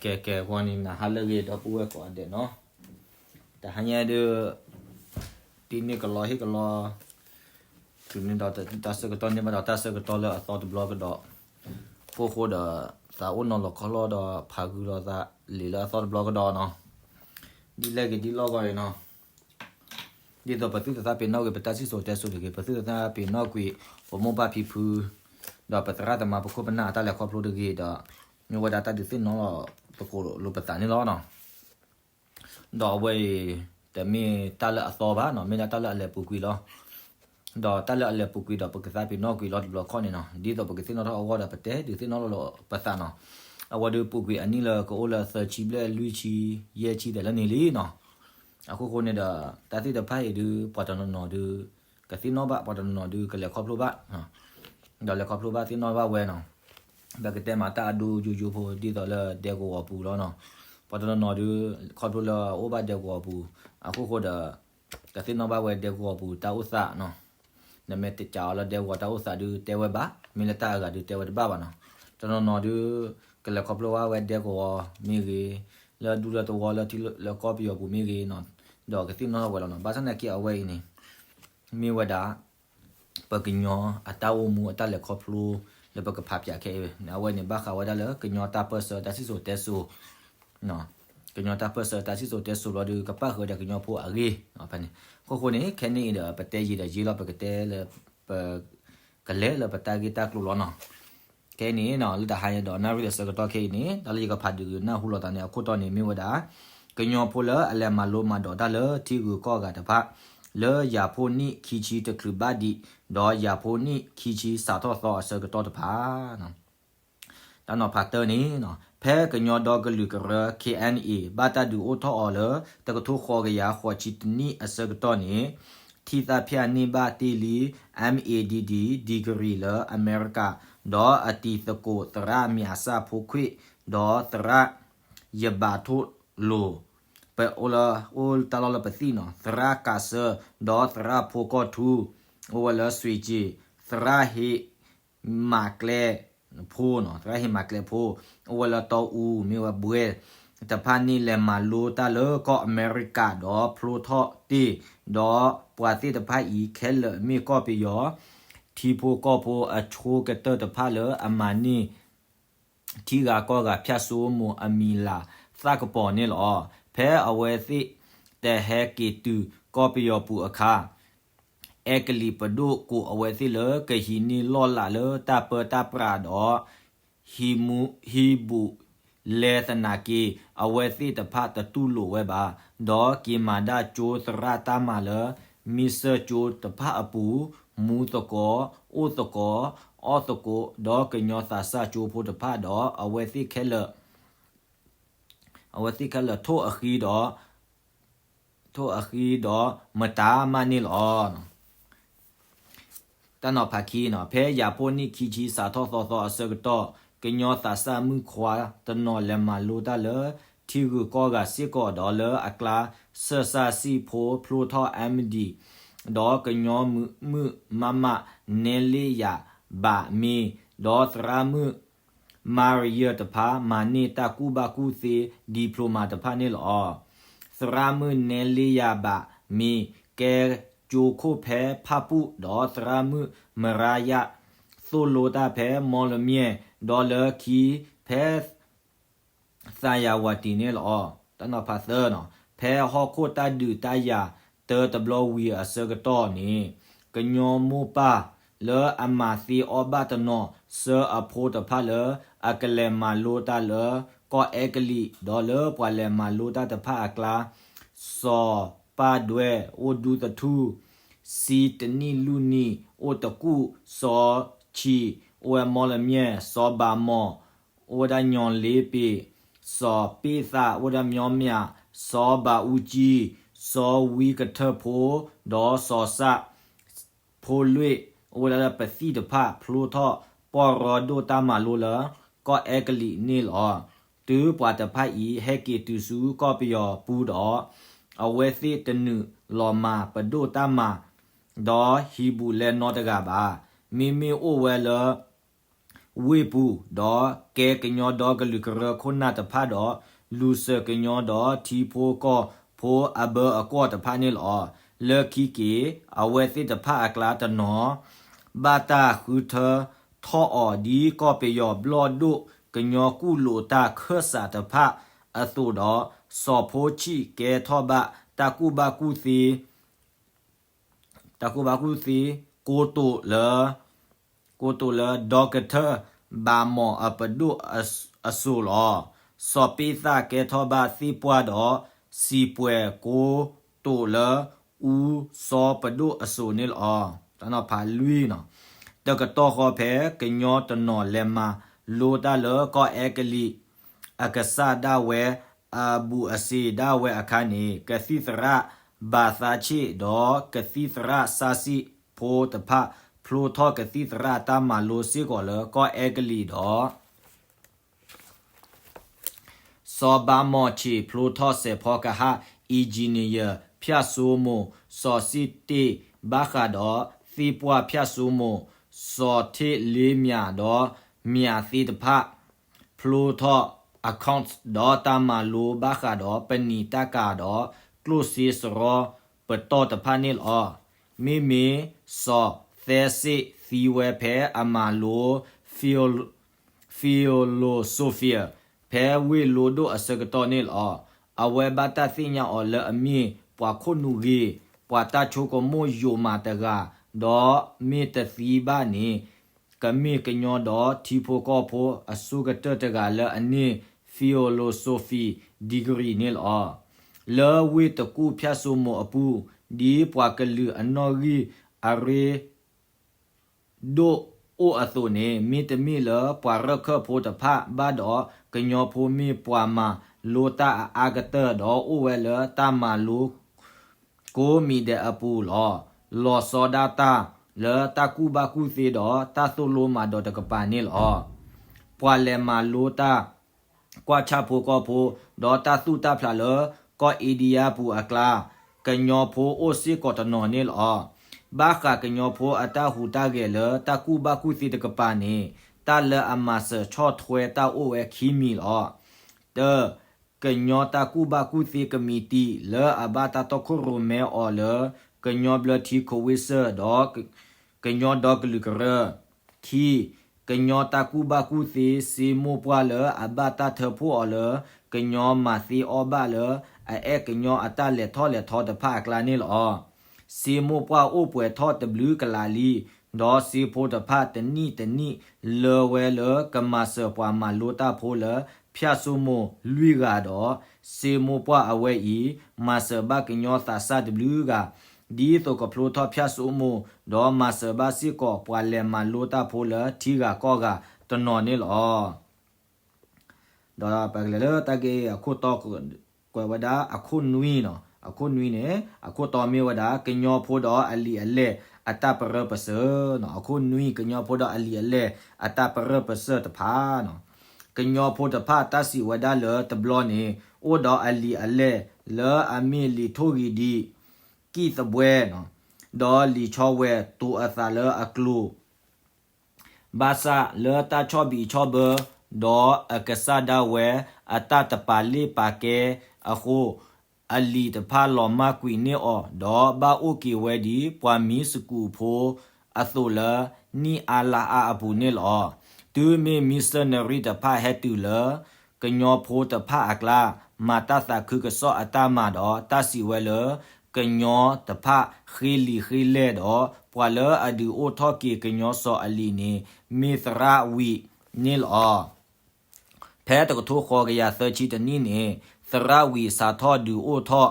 ကဲ ကဲ ဂီၤန့ၣ် နၤဟါလၢအဂ့ၤ ဒီပုၢ်ဝဲၢ်ကိးဂၤဒဲးနီၤ, တဟါညါဒုး တံၤန့ၢ်ကလီဟ့ၣ်ကလီ တုၤန့ၢ်ဒီးတၢ်ဆၢကတီၢ်န့ၢ်ဘၣ်ဒီးတၢ်ဆၢကတီၢ်လၢအသီတဘျီကဒီး, အဃိဃိဒီး သးအိၣ်နီၤလီၤခီလီၤဒီးဖးဂုာ်လီၤသးလံာ်လၢအသီတဘျီကဒီးနီၤ, ဒ်လဲၣ်ဂ့ၤဒ်လဲၣ်ဂ့ၤနီၤ, ဒ်သိးပသုတသးပ့ၤနီၣ်ကွံာ်ပတၢ်စံၣ်စိၤတဲစိၤတဂ့ၤ, ပသုတသးပ့ၤနီၣ်ကွံာ် ပမိၢ်ပၢ်ဖံဖု ဒီးပသရၣ်သမါပခိၣ်ပနၢ်အတၢ်လဲၤခီဖျိတဂ့ၤဒီး မ့ၢ်ဝဲဒၣ်တၢ်ဒုးသ့ၣ်နီၣ်လီၤသကိးလိာ်ပသးန့ၣ်လီၤနီၤ. ဒီးအဝဲအံၤ တမ့ၢ်တၢ်လၢအသီဘၣ်နီၤ, မ့ၢ်ဒၣ်တၢ်လၢအလဲၤပူၤကွံာ်လီၤ. ဒီးတၢ်လၢအလဲၤပူၤကွံာ်ဒီးပကသးပ့ၤနီၣ်ကွံာ်လီၤတဘျီခီန့ၣ်နီၤ, ဒ်သိးပကသ့ၣ်နီၣ်ထီၣ်အဂီၢ်ဒီးပတဲဒုးသ့ၣ်နီၣ်လီၤပသးနီၤ. အဝဲဒုးပူၤကွံာ်အနံၣ်လၢကအိၣ်လၢသၢဆံဘျဲၣ်လွံၢ်ဆံယဲၢ်ဆံတၢ်လၢန့ၣ်လံနီၤ. အဃိဃိန့ၣ်ဒီး တၢ်သ့ၣ်တဖၣ်အံၤဒုး ပှၤတနီၤနီၤဒုး ကသ့ၣ်နီၣ်ဘၣ်, ပှၤတနီၤနီၤဒုးကလဲၤခီဖျိဘၣ် ဒီးလဲၤခီဖျိဘၣ်သ့ၣ်နီၣ်ဘၣ်ဝဲနီၤ. ပကတဲမးတၢ်အဒိယိယိဖိ ဒ်သိးလၢဒဲကဝီၤပူၤလီၤနီၤ. ပှၤတနီၤနီၤဒုး ခီဖျိလၢအအိၣ်ဘၣ်ဒဲကဝီၤပူၤ, အဃိဃိဒီး ကသ့ၣ်နီၣ်ဘၣ်ဝဲဒဲကဝီၤပူၤတၢ်အိၣ်သးနီၤ. နမ့ၢ်တကးအီၤလၢဒဲကဝီၤတၢ်အိၣ်သးဒုးတဲဝဲဘၣ်, မ့ၢ်လၢတၢ်အဂၤဒုးတဲဝဲတဘၣ်ဘၣ်နီၤ. တနီၤနီၤဒုး ကလဲၤခီဖျိဘၣ်ဝဲဒဲကဝီၤမ့ၢ်ဂ့ၤ, လၢဒူလၢသဝီလၢထံလၢကီၢ်ပယီၤပူၤမ့ၢ်ဂ့ၤနီၤ, ဒီးကသ့ၣ်နီၣ်ထီၣ်ဝဲလီၤနီၤ. ဘၣ်ဆၣ်သနာ်က့အဝဲအံၤန့ၣ် မ့ၢ်ဝဲဒၣ် ပကညီအတၢ်အိၣ်မူအတၢ်လဲၤခီဖျိလၢပကဖးဖျါခဲအံၤ, အဝဲန့ၣ် ဘၣ်ဃးဝဲဒၣ်လၢ ကညီတၢ်ပၢၢ်ဆၢတၢ်စံၣ်စိၤတဲစိၤ, ကညီတၢ်ပၢၢ်ဆၢတၢ်စံၣ်စိၤတဲစိၤဘျီဒုး ကပၣ်ဃုာ်ဒီးကညီဖိအဂ့ၢ်ဖဲန့ၣ်. အဃိဃိန့ၣ် ခဲန့ၣ်အံၤဒီး ပတဲယံာ်ဒီးယံာ်လီၤ, ပကတဲလၢ ပ ကလဲၤလၢပတၢ်ဂ့ၢ်တၢ်ကျိၤလီၤနီၤ. ခဲအံၤန့ၣ် လၢတဟါညါဒီး နၣ်ရံၣ်အဆၢကတီၢ်ခဲအံၤန့ၣ် တၢ်လၢယကဖးဒုးနၢ်ဟူလိာ်သးန့ၣ် အခိၣ်တီန့ၣ်မ့ၢ်ဝဲဒၣ် ကညီဖိလၢအလဲၤမၤလိမၤဒိးတၢ်လၢထံဂုၤကီၢ်ဂၤတဖၣ် လၢယၤဖိနံၣ်ခံဆံတချုးဘၣ်ဒံး ဒီးယၤဖိနံၣ်ခံဆံစးထီၣ်သီအဆၢကတီၢ်တဖၣ် တၢ်နီၤဖးတၢန့ၣ် ဖဲကညီဒီကလုာ်ကရၢ K N A ဘၣ်တၢ်ဒုးအိၣ်ထီၣ်အီၤလၢ တကထိဃိးကယၤဃိးဆံတနံၣ်အဆၢကတီၢ်န့ၣ် ထံၣ်သၣ်ဖၠၣ်န့ၢ်ဘၣ်တ့ၢ်လံ M A D D degree လၢအမဲရကၤ ဒီးအတံၤသကိးသရၣ်မၠးစၢ်ဖိခွ့ၣ် ဒီးသရၣ်ယဘးထိၣ်လိၤ ပအိၣ်လၢ အိၣ်တၢ်လီၢ်လၢပသံၣ်နီၤ သရၣ်ကးစၢၢ် ဒီးသရၣ်ဖိကီၢ်ထူ အိၣ်ဝဲလၢစွ့ၤက့ၤ သရၣ်ဟ့ၣ်မးကျဲဖိနီၤ သရၣ်ဟ့ၣ်မးကျဲဖိ အိၣ်ဝဲလၢတီအူ မ့ၢ်ဝဲဘှဲ တဖၣ်န့ၣ်လဲၤမၤလိတၢ်လၢကီၢ်အမဲရကၤ ဒီးဖျိထီၣ်တ့ၢ် ဒီးပှၤသ့ၣ်တဖၣ်အံၤခဲလၢာ်မ့ၢ်ကီၢ်ပယီၤ ထံဖိကီၢ်ဖိအဆိကတၢၢ်တဖၣ်လၢအမၤန့ၢ် ထံဂၤကီၢ်ဂၤဖၠၣ်စိမိၤအမံၤလၤသၣ်ကပီၤန့ၣ်လီၤ. ဖဲအဝဲသ့ၣ်တဟဲက့ၤတုၤကီၢ်ပယီၤပူၤအခါ အဲကလံးပဒိၣ်ကိးအဝဲသ့ၣ်လၢကဟံးန့ၢ်လီၢ်လးလၢတၢ်ပၢတၢ်ပြးဒီး ဟံးဘူၣ်လဲသနာ်က့ အဝဲသ့ၣ်တဖၣ်တတူၢ်လိာ်ဝဲဘၣ်, ဒီးက့ၤမၤဒၣ်ကၠိသရၣ်တၢ်မၤလၢ မ့ၢ်စၢၢ်ကၠိတဖၣ်အပူၤ, မူသကိး, အိၣ်သကိး, အီၣ်သကိး, ဒီးကညီသးစၢ်ကၠိဖိတဖၣ်ဒီး အဝဲသ့ၣ်ခဲလၢာ် အဝဲသ့ၣ်ခဲလၢာ်ထိၣ်အဃံဒီး ထိၣ်အဃံဒီးမတၤမးန့ၣ်လီၤ. တၢ်နီၤဖးခံနီၤ, ဖဲယၤဖိနံၣ်ခံဆံစးထီၣ်သီသီအဆၢကတီၢ်, ကညီသးစၢ်မုၣ်ခွါတနီၤလဲၤမၤလိတၢ်လၢထံဂုၤကီၢ်ဂၤစ့ၢ်ကီးဒီးလၢအကျါ ဆၢၣ်စၢ်စံၣ်ဖိဖျိထီၣ် M D ဒီးကညီမုၣ်မုၣ်မးမး နဲလ့ယၤဘးမ့ၢ်, ဒီးသရၣ်မုၣ် မၤရယၢၢ်တဖၣ် မၤန့ၢ်တၢ်ကူၣ်ဘၣ်ကူၣ်သ့ diploma တဖၣ်န့ၣ်လီၤ. သရၣ်မုၣ်နဲလ့ယၤဘးမ့ၢ် ကဲကၠိခိၣ်ဖဲဖၣ်ပူၣ် ဒီးသရၣ်မုၣ်မရါယၣ် သိၣ်လိတၢ်ဖဲမီလမၠဲၣ် ဒီးလၢခံဖဲ သးယၤဝးတံၢ်န့ၣ်လီၤ. တၢ်နီၤဖးသၢနီၤ, ဖဲဟီၣ်ခိၣ်တၢ်ဒုးတၢ်ယၤတၢတဘျီဝံၤအဆၢကတီၢ်န့ၣ်, ကညီမိၢ်ပၢ်လၢအမၤသ့အီၣ်ဘၣ်တနီၤ ဆှၢအဖိတဖၣ်လၢအကလဲၤမၤလိတၢ်လၢကီၢ်အဲကလံး ဒီးလၢပှၤလဲၤမၤလိတၢ်တဖၣ်အကျါ စီၤပၢ်ဒွဲၣ် အိၣ်ဒူသထူၣ်, စံတနံၣ်လူၢ်နံၣ် အိၣ်တကူၣ်, စီၤဆံး အိၣ်ဝဲမီလမၠဲၣ်, စီၤဘးမီၤ အိၣ်ဝဲဒၣ်ညီလ့ပ့ၤ, စီၤပ့ၣ်သး အိၣ်ဝဲဒၣ်မီမၠး, စီၤဘးအူကၠံ, စီၤဝံကထၢၣ်ဖိ, ဒီးစီၤစၣ်ဖိလွ့ၣ် အိၣ်ဝဲဒၣ်လၢပသံၣ်တဖၣ် ဖျိထီၣ်ပီၢ်ရီဒိၣ်တၢ်မၤလိလၢကီၢ်အဲကလံးန့ၣ်လီၤ. တုၤပှၤတဖၣ်အံၤဟဲက့ၤတုၤဆူကီၢ်ပယီၤပူၤဒီး အဝဲသ့ၣ်တနုာ်လီၤမၤပဒိၣ်တၢ်မၤ ဒီးဟံးဘူၣ်လဲနီတဂၤဘၣ်. မ့မ့ၢ်အိၣ်ဝဲလၢ ဝ့ၢ်ပူၤ, ဒီးကဲကညီဒီကလုာ်ကရၢခိၣ်နၢ်တဖၣ်ဒီး လူၤစၢၤကညီဒီးထံဖိကီၢ်ဖိအဘၢအကွီၢ်တဖၣ်န့ၣ်လီၤ. လၢခံက့ၤ အဝဲသ့ၣ်တဖၣ်အကျါတနီၤ ဘၣ်တၢ်ဃုထၢထီၣ်အီၤဒ်ကီၢ်ပယီၤဘျီၣ်ဒိၣ် ကညီကူၣ်လိာ်တၢ်ခၢၣ်စးတဖၣ်အသိးဒီး စီၤဖိဆံးကဲထီၣ်ဘၣ်တၢ်ကူၣ်ဘၣ်ကူၣ်သ့ တၢ်ကူၣ်ဘၣ်ကူၣ်သ့ ကိတိာ်လၢ ကိတိာ်လၢ ဒီကထၢၣ်ဘးမီၣ်အပဒိၣ်အစိၤလီၤ. စီၤပ့းသၣ်ကဲထီၣ်ဘၣ်သ့ၣ်ပှၢ်ဒီး စံးပှဲၤကိတိာ်လၢ အူစီၤပဒိၣ်အစိၤန့ၣ်လီၤ. တၢ်နီၤဖးလွံၢ်နီၤ, တကတီၢ်ဃီဖဲကညီတနီၤလဲၤမၤလိတၢ်လၢကီၢ်အဲကလံး အကစၢ်ဒၣ်ဝဲ အဘူးအစ့ဒၣ်ဝဲအခါန့ၣ် ကသံၣ်သရၣ်ဘၤသးဆ့ၣ် ဒီးကသံၣ်သရၣ်စၢ်စံၣ်ဖိတဖၣ် ဖျိထီၣ်ကသံၣ်သရၣ်တၢ်မၤလိစ့ၢ်ကီးလၢကီၢ်အဲကလံးဒီး စီၤဘးမီၣ်ဆံးဖျိထီၣ်စဲးဖီကဟၣ် engineer ဖၠၣ်စိမိၤ စီၤစံၣ်တ့ၣ်ဘၣ်ဃးဒီးသ့ၣ်ပှၢ်ဖၠၣ်စိမိၤ စီၤထ့ၣ်လ့မၠးဒီးမၠးသ့တဖၣ် ဖျိထီၣ် account ဒီးတၢ်မၤလိဘၣ်ဃးဒီးပနံာ်တၢ်ကၤဒီးကျိၣ်စ့စရီပတီၢ်တဖၣ်န့ၣ်လီၤ. မ့မ့ၢ်စီၤသဲစ့ၣ်သံဝဲဖဲအမၤလိ philosophy ဖဲဝ့ၢ်လိဒိၣ်အဆၢကတီၢ်န့ၣ်လီၤ. အဝဲဘၣ်တၢ်သ့ၣ်ညါအီၤလၢအမ့ၢ်ပှၤခိၣ်နူာ်ဂ့ၤ, ပှၤတၢ်ဆိကမိၣ်ယိာ်မးတဂၤ, ဒီးမ့ၢ်တသံဘၣ်န့ၣ် ကမ့ၢ်ကညီဒီးထံဖိကီၢ်ဖိအဆိကတၢၢ်တဂၤလၢအန့ၢ် philosophy degree န့ၣ်လီၤ. လၢဝ့ၢ်တကူၣ်ဖၠၣ်စိမိၤအပူၤ, ဒ်ပှၤကလုာ်အနီၣ်ဂံၢ်အရ့ ဒိၣ်အိၣ်အသိးန့ၣ် မ့တမ့ၢ်လၢပှၤရၢၢ်ခၢၣ်ဖိတဖၣ်ဘၣ်ဒီး ကညီဖိမ့ၢ်ပှၤမၤလိတၢ်အအါကတၢၢ် ဒီးအိၣ်ဝဲလၢတၢ်မၤလိကိးမံၤဒဲးအပူၤလီၤ. လီၤဆီဒၣ်တၢ်လၢတၢ်ကူၣ်ဘၣ်ကူၣ်သ့ဒီးတၢ်သိၣ်လိမၤဒိးတကပၤန့ၣ်လီၤ. ပှၤလဲၤမၤလိတၢ် ကွၢ်ဆၣ်ဖိကီၢ်ဖိ ဒီးတၢ်သူၣ်တၢ်ဖျးလၢကီၢ်အ့ဒံယါပူၤအကျါ ကညီဖိအိၣ်စ့ၢ်ကီးတနီၤန့ၣ်လီၤ. ဘၣ်ဃးကညီဖိအတၢ်ဟူးတၢ်ဂဲၤလၢတၢ်ကူၣ်ဘၣ်ကူၣ်သ့တကပၤန့ၣ် တၢ်လၢအမၤစၢၤဆီၣ်ထွဲတၢ်အိၣ်ဝဲခံမံၤလီၤ. တၢ ကညီတၢ်ကူၣ်ဘၣ်ကူၣ်သ့ကမံးတံာ် လၢအဘၣ်တၢ်တီခိၣ်ရိၣ်မဲအီၤလၢ ကညီဘျၢထံခိးဝ့ၡၢၣ် ဒီး ကညီဒီကလုာ်ကရၢ ခံ, ကညီတၢ်ကူၣ်ဘၣ်ကူၣ်သ့စ့မိၢ်ပှၢ်လၢအဘၣ်တၢ်ထၢဖှိၣ်အီၤလၢ ကညီမၤသ့အီၣ်ဘၣ်လၢ အအဲၣ်ကညီအတၢ်လဲၤထီၣ်လဲၤထီတဖၣ်အကျါန့ၣ်လီၤ. စ့မိၢ်ပှၢ်အိၣ်ပှဲၤထီၣ်တဘျုးကလးလံ, ဒီးစ့ဖိတဖၣ်တနံၣ်တနံၣ်လၢဝဲလၢကမၤစၢၤပှၤမၤလိတၢ်ဖိလၢ ဖၠၣ်စိမိၤလွံၢ်ဂၤဒီး စ့မိၢ်ပှၢ်အဝဲအံၤ မၤစၢၤဘၣ်ကညီသးစၢ်တဘျုးဂၤ, ဒ်သိးကဖျိထီၣ်ဖၠၣ်စိမိၤ, ဒီးမၤစၢၤဘၣ်စ့ၢ်ကီးပှၤလဲၤမၤလိတၢ်ဖိလၢထံဂၤကီၢ်ဂၤတနီၤန့ၣ်လီၤ. ဒီးပကလဲၤလၢတၢ်ဂ့ၢ်အခိၣ်တီ ကွဲးဝဲဒၣ်အခိၣ်နွံနီၤ, အခိၣ်နွံန့ၣ် အခိၣ်တီမ့ၢ်ဝဲဒၣ် ကညီဖိဒီးအလံာ်အလဲၢ်အတၢ်ပရၢပစၢၤနီၤ, အခိၣ်နွံ ကညီဖိဒီးအလံာ်အလဲၢ်အတၢ်ပရၢပစၢၤတဖၣ်နီၤ, ကညီဖိတဖၣ်တၢ်စံးဝဲဒၣ်လၢတဘျီန့ၣ် အိၣ်ဒီးအလံာ်အလဲၢ်လၢအမ့ၢ်လံာ်ထိၣ်ဂံၢ်ဒံး ကံၣ်သဘှဲနီၤ, ဒီးလံာ်ဆီဝဲတိၤအသးလၢအကျိၤ ဘၣ်ဆၣ်လၢတၢ်ဆီၣ်ဘံးဆီၣ်ဘၢ ဒီးအကစၢ်ဒၣ်ဝဲအတၢ်တပာ်လ့ၣ်ပာ်ကဲအဃိ အလံာ်တဖၣ်လီၤမၢ်ကွံာ်န့ၢ်အီၤ ဒီးဘၣ်အိၣ်က့ၤဝဲဒ်ပှၤမံစကူၤဖိအသိးလၢ နံၣ်အါလါအါအပူၤန့ၣ်လီၤ. တုၤမ့ၢ်မံစၢနရံတဖၣ်ဟဲတုၤလၢ ကညီဖိတဖၣ်အကျါ မၤတၢ်သးခုကစီၣ်အတၢ်မၤဒီး တၢ်စံးဝဲလၢ ကညီတဖၣ်ဃ့လံာ်ဃ့လဲၢ်ဒီး ပှၤလၢအဒုးအိၣ်ထီၣ်က့ၤကညီစီၤအလံာ်န့ၣ် မ့ၢ်သရၣ်ဝံၤန့ၣ်လီၤ. ဖဲတကထိဃိးကယၤသၢဆံတနံၣ်န့ၣ် သရၣ်ဝံၤစးထီၣ်ဒုးအိၣ်ထီၣ်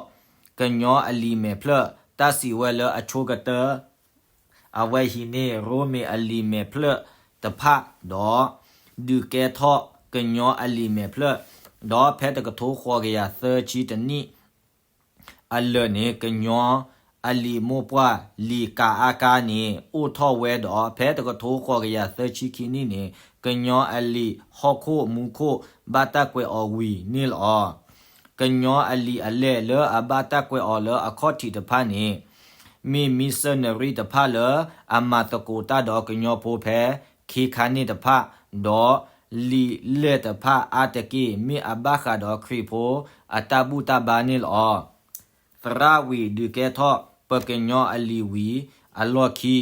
ကညီအလံာ်မဲာ်ဖျၢၣ် တၢ်စံးဝဲလၢအဆိကတၢၢ် အဝဲဟံးန့ၢ်ရိမ့ၤအလံာ်မဲာ်ဖျၢၣ်တဖၣ် ဒီးဒုးကဲထီၣ်ကညီအလံာ်မဲာ်ဖျၢၣ်, ဒီးဖဲတကထိဃိးကယၤသၢဆံတနံၣ် အလၢာ်န့ၣ် ကညီအလံာ်မိၢ်ပှၢ်လံာ်ကးအါကါန့ၣ် အိၣ်ထီၣ်ဝဲဒီး ဖဲတကထိဃိးကယၤသၢဆံခံနံၣ်န့ၣ် ကညီအလံာ်ဟီၣ်ခိၣ်မူခိၣ်ဘၣ်တၢ်ကွဲးအီၤဝံၤန့ၣ်လီၤ. ကညီအလံာ်အလဲၢ်လၢအဘၣ်တၢ်ကွဲးအီၤလၢအခီၣ်ထံးတဖၣ်န့ၣ် မ့ၢ်မံစၢနရံတဖၣ်လၢအမၤသကိးတၢ်ဒီးကညီဖိဖဲ ခ့ခါန့ၣ်တဖၣ် ဒီးလံာ်လဲၢ်တဖၣ်အါတက့ၢ် မ့ၢ်အဘၣ်ဃးဒီးခရံာ်ဖိအတၢ်ဘူၣ်တၢ်ဘါန့ၣ်လီၤ. သရၣ်ဝံၤဒုးကဲထီၣ်ပှၤကညီအလံာ်ဝံၤအလီၢ်ခံ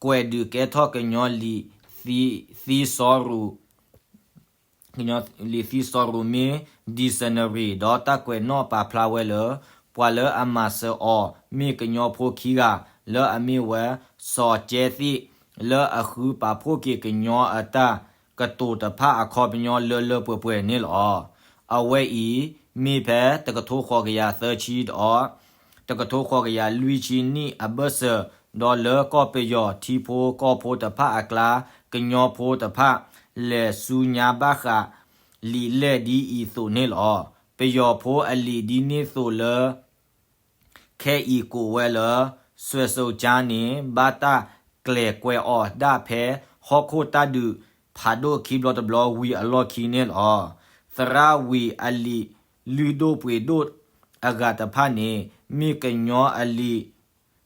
ကွဲးဒုးကဲထီၣ်ကညီလံာ်သံစီရူၤ လံာ်သံစီရူၤမ့ၢ် dictionary ဒီးတၢ်ကွဲးနီၣ်ပာ်ဖျါဝဲလၢ ပှၤလၢအမၤစၢၤအီၤ မ့ၢ်ကညီဖိခံဂၤ လၢအမ့ၢ်ဝဲ စီၤကဲသ့ၣ် လၢအဃုပာ်ဖှိၣ်က့ၤကညီအတၢ်ကတိၤတဖၣ်အခီပညီလၢလၢပှဲၤပှဲၤန့ၣ်လီၤ. အဝဲအံၤ မ့ၢ်ဖဲတကထိဃိးကယၤသၢဆံဒီး တကထိဃိးကယၤလွံၢ်ဆံနံၣ်အဘၢၣ်စၢၤ ဒီးလၢကီၢ်ပယီၤထံဖိကီၢ်ဖိတဖၣ်အကျါ ကညီဖိတဖၣ် လဲၤဆူညါဘၣ်ဃးလံာ်လဲၢ်ဒ်အံၤအသိးန့ၣ်လီၤ. ပယီၤဖိအလံာ်ဒ်န့ၣ်အသိးလၢ ခဲအံၤကိးဝဲလၢ စွဲးစိကၠါန့ၣ် ဘၣ်တၢ်ကျဲၤကွဲးအီၤဒၣ်ဖဲဟီၣ်ခိၣ်တၢ်ဒုးဖးဒိၣ်ခံဘျီတဘျီဝံၤအလီၢ်ခံန့ၣ်လီၤ. သရၣ်ဝံၤအလံာ်လုၢ်ဒိၣ်ပှ့ၤဒိၣ်အဂၤတဖၣ်န့ၣ် မ့ၢ်ကညီအလံာ်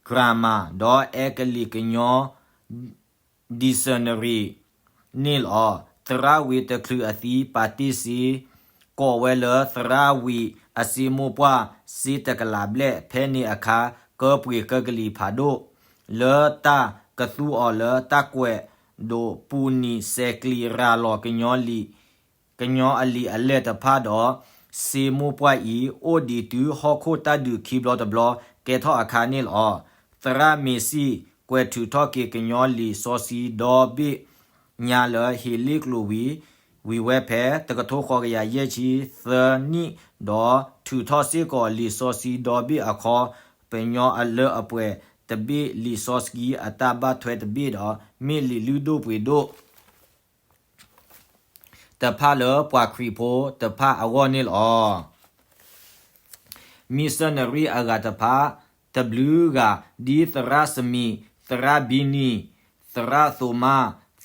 grammar ဒီးအဲကလံးကညီ dictionary န့ၣ်လီၤ. သရၣ်ဝံၤတချုးအသံ ပာ်တ့ၢ်စ့ ကိးဝဲလၢသရၣ်ဝံၤအစ့မိၢ်ပှၢ် စ့တကလးဘျဲၣ် ဖဲန့ၣ်အခါ ကၢပှ့ၤကၢကလံၤဖးဒိၣ် လၢတၢ်ကသူအီၤလၢတၢ်ကွဲးဒိးပူၤနံၤစဲးကျံးရၤလီၤကညီအလံာ် ကညီအလံာ်အလဲၢ်တဖၣ်ဒီး စ့မိၢ်ပှၢ်အံၤ အိၣ်ဒံးတုၤဟီၣ်ခိၣ်တၢ်ဒုးခံဘျီတဘျီ ကဲထီၣ်အခါန့ၣ်လီၤ. သရၣ်မ့ၤစံၣ် ကွဲးထုးထီၣ်က့ၤကညီလံာ်စီဆှံဒီဘ့ၣ်ညါလၢဟ့ၣ်လ့ၣ်ကျိၤဝံၤ ဝံၤဝဲဖဲ တကထိဃိးကယၤယဲၢ်ဆံသၢနံၣ် ဒီးထုးထီၣ်စ့ၢ်ကီးလံာ်စီဆှံဒီဘ့ၣ်အခီပညီအလၢအပှဲၤတဘ့ၣ် လံာ်စီဆှံအတၢ်ဘၣ်ထွဲတဘ့ၣ်ဒီး မ့ၢ်လံာ်လုၢ်ဒိၣ်ပှ့ၤဒိၣ် တဖၣ်လၢပှၤခရံာ်ဖိတဖၣ်အဂီၢ်န့ၣ်လီၤ. မံၤစၢနရံအဂၤတဖၣ် တဘျုးဂၤ ဒ်သရၣ်စမံး, သရၣ်ဘံနံၤ, သရၣ်သိမါ,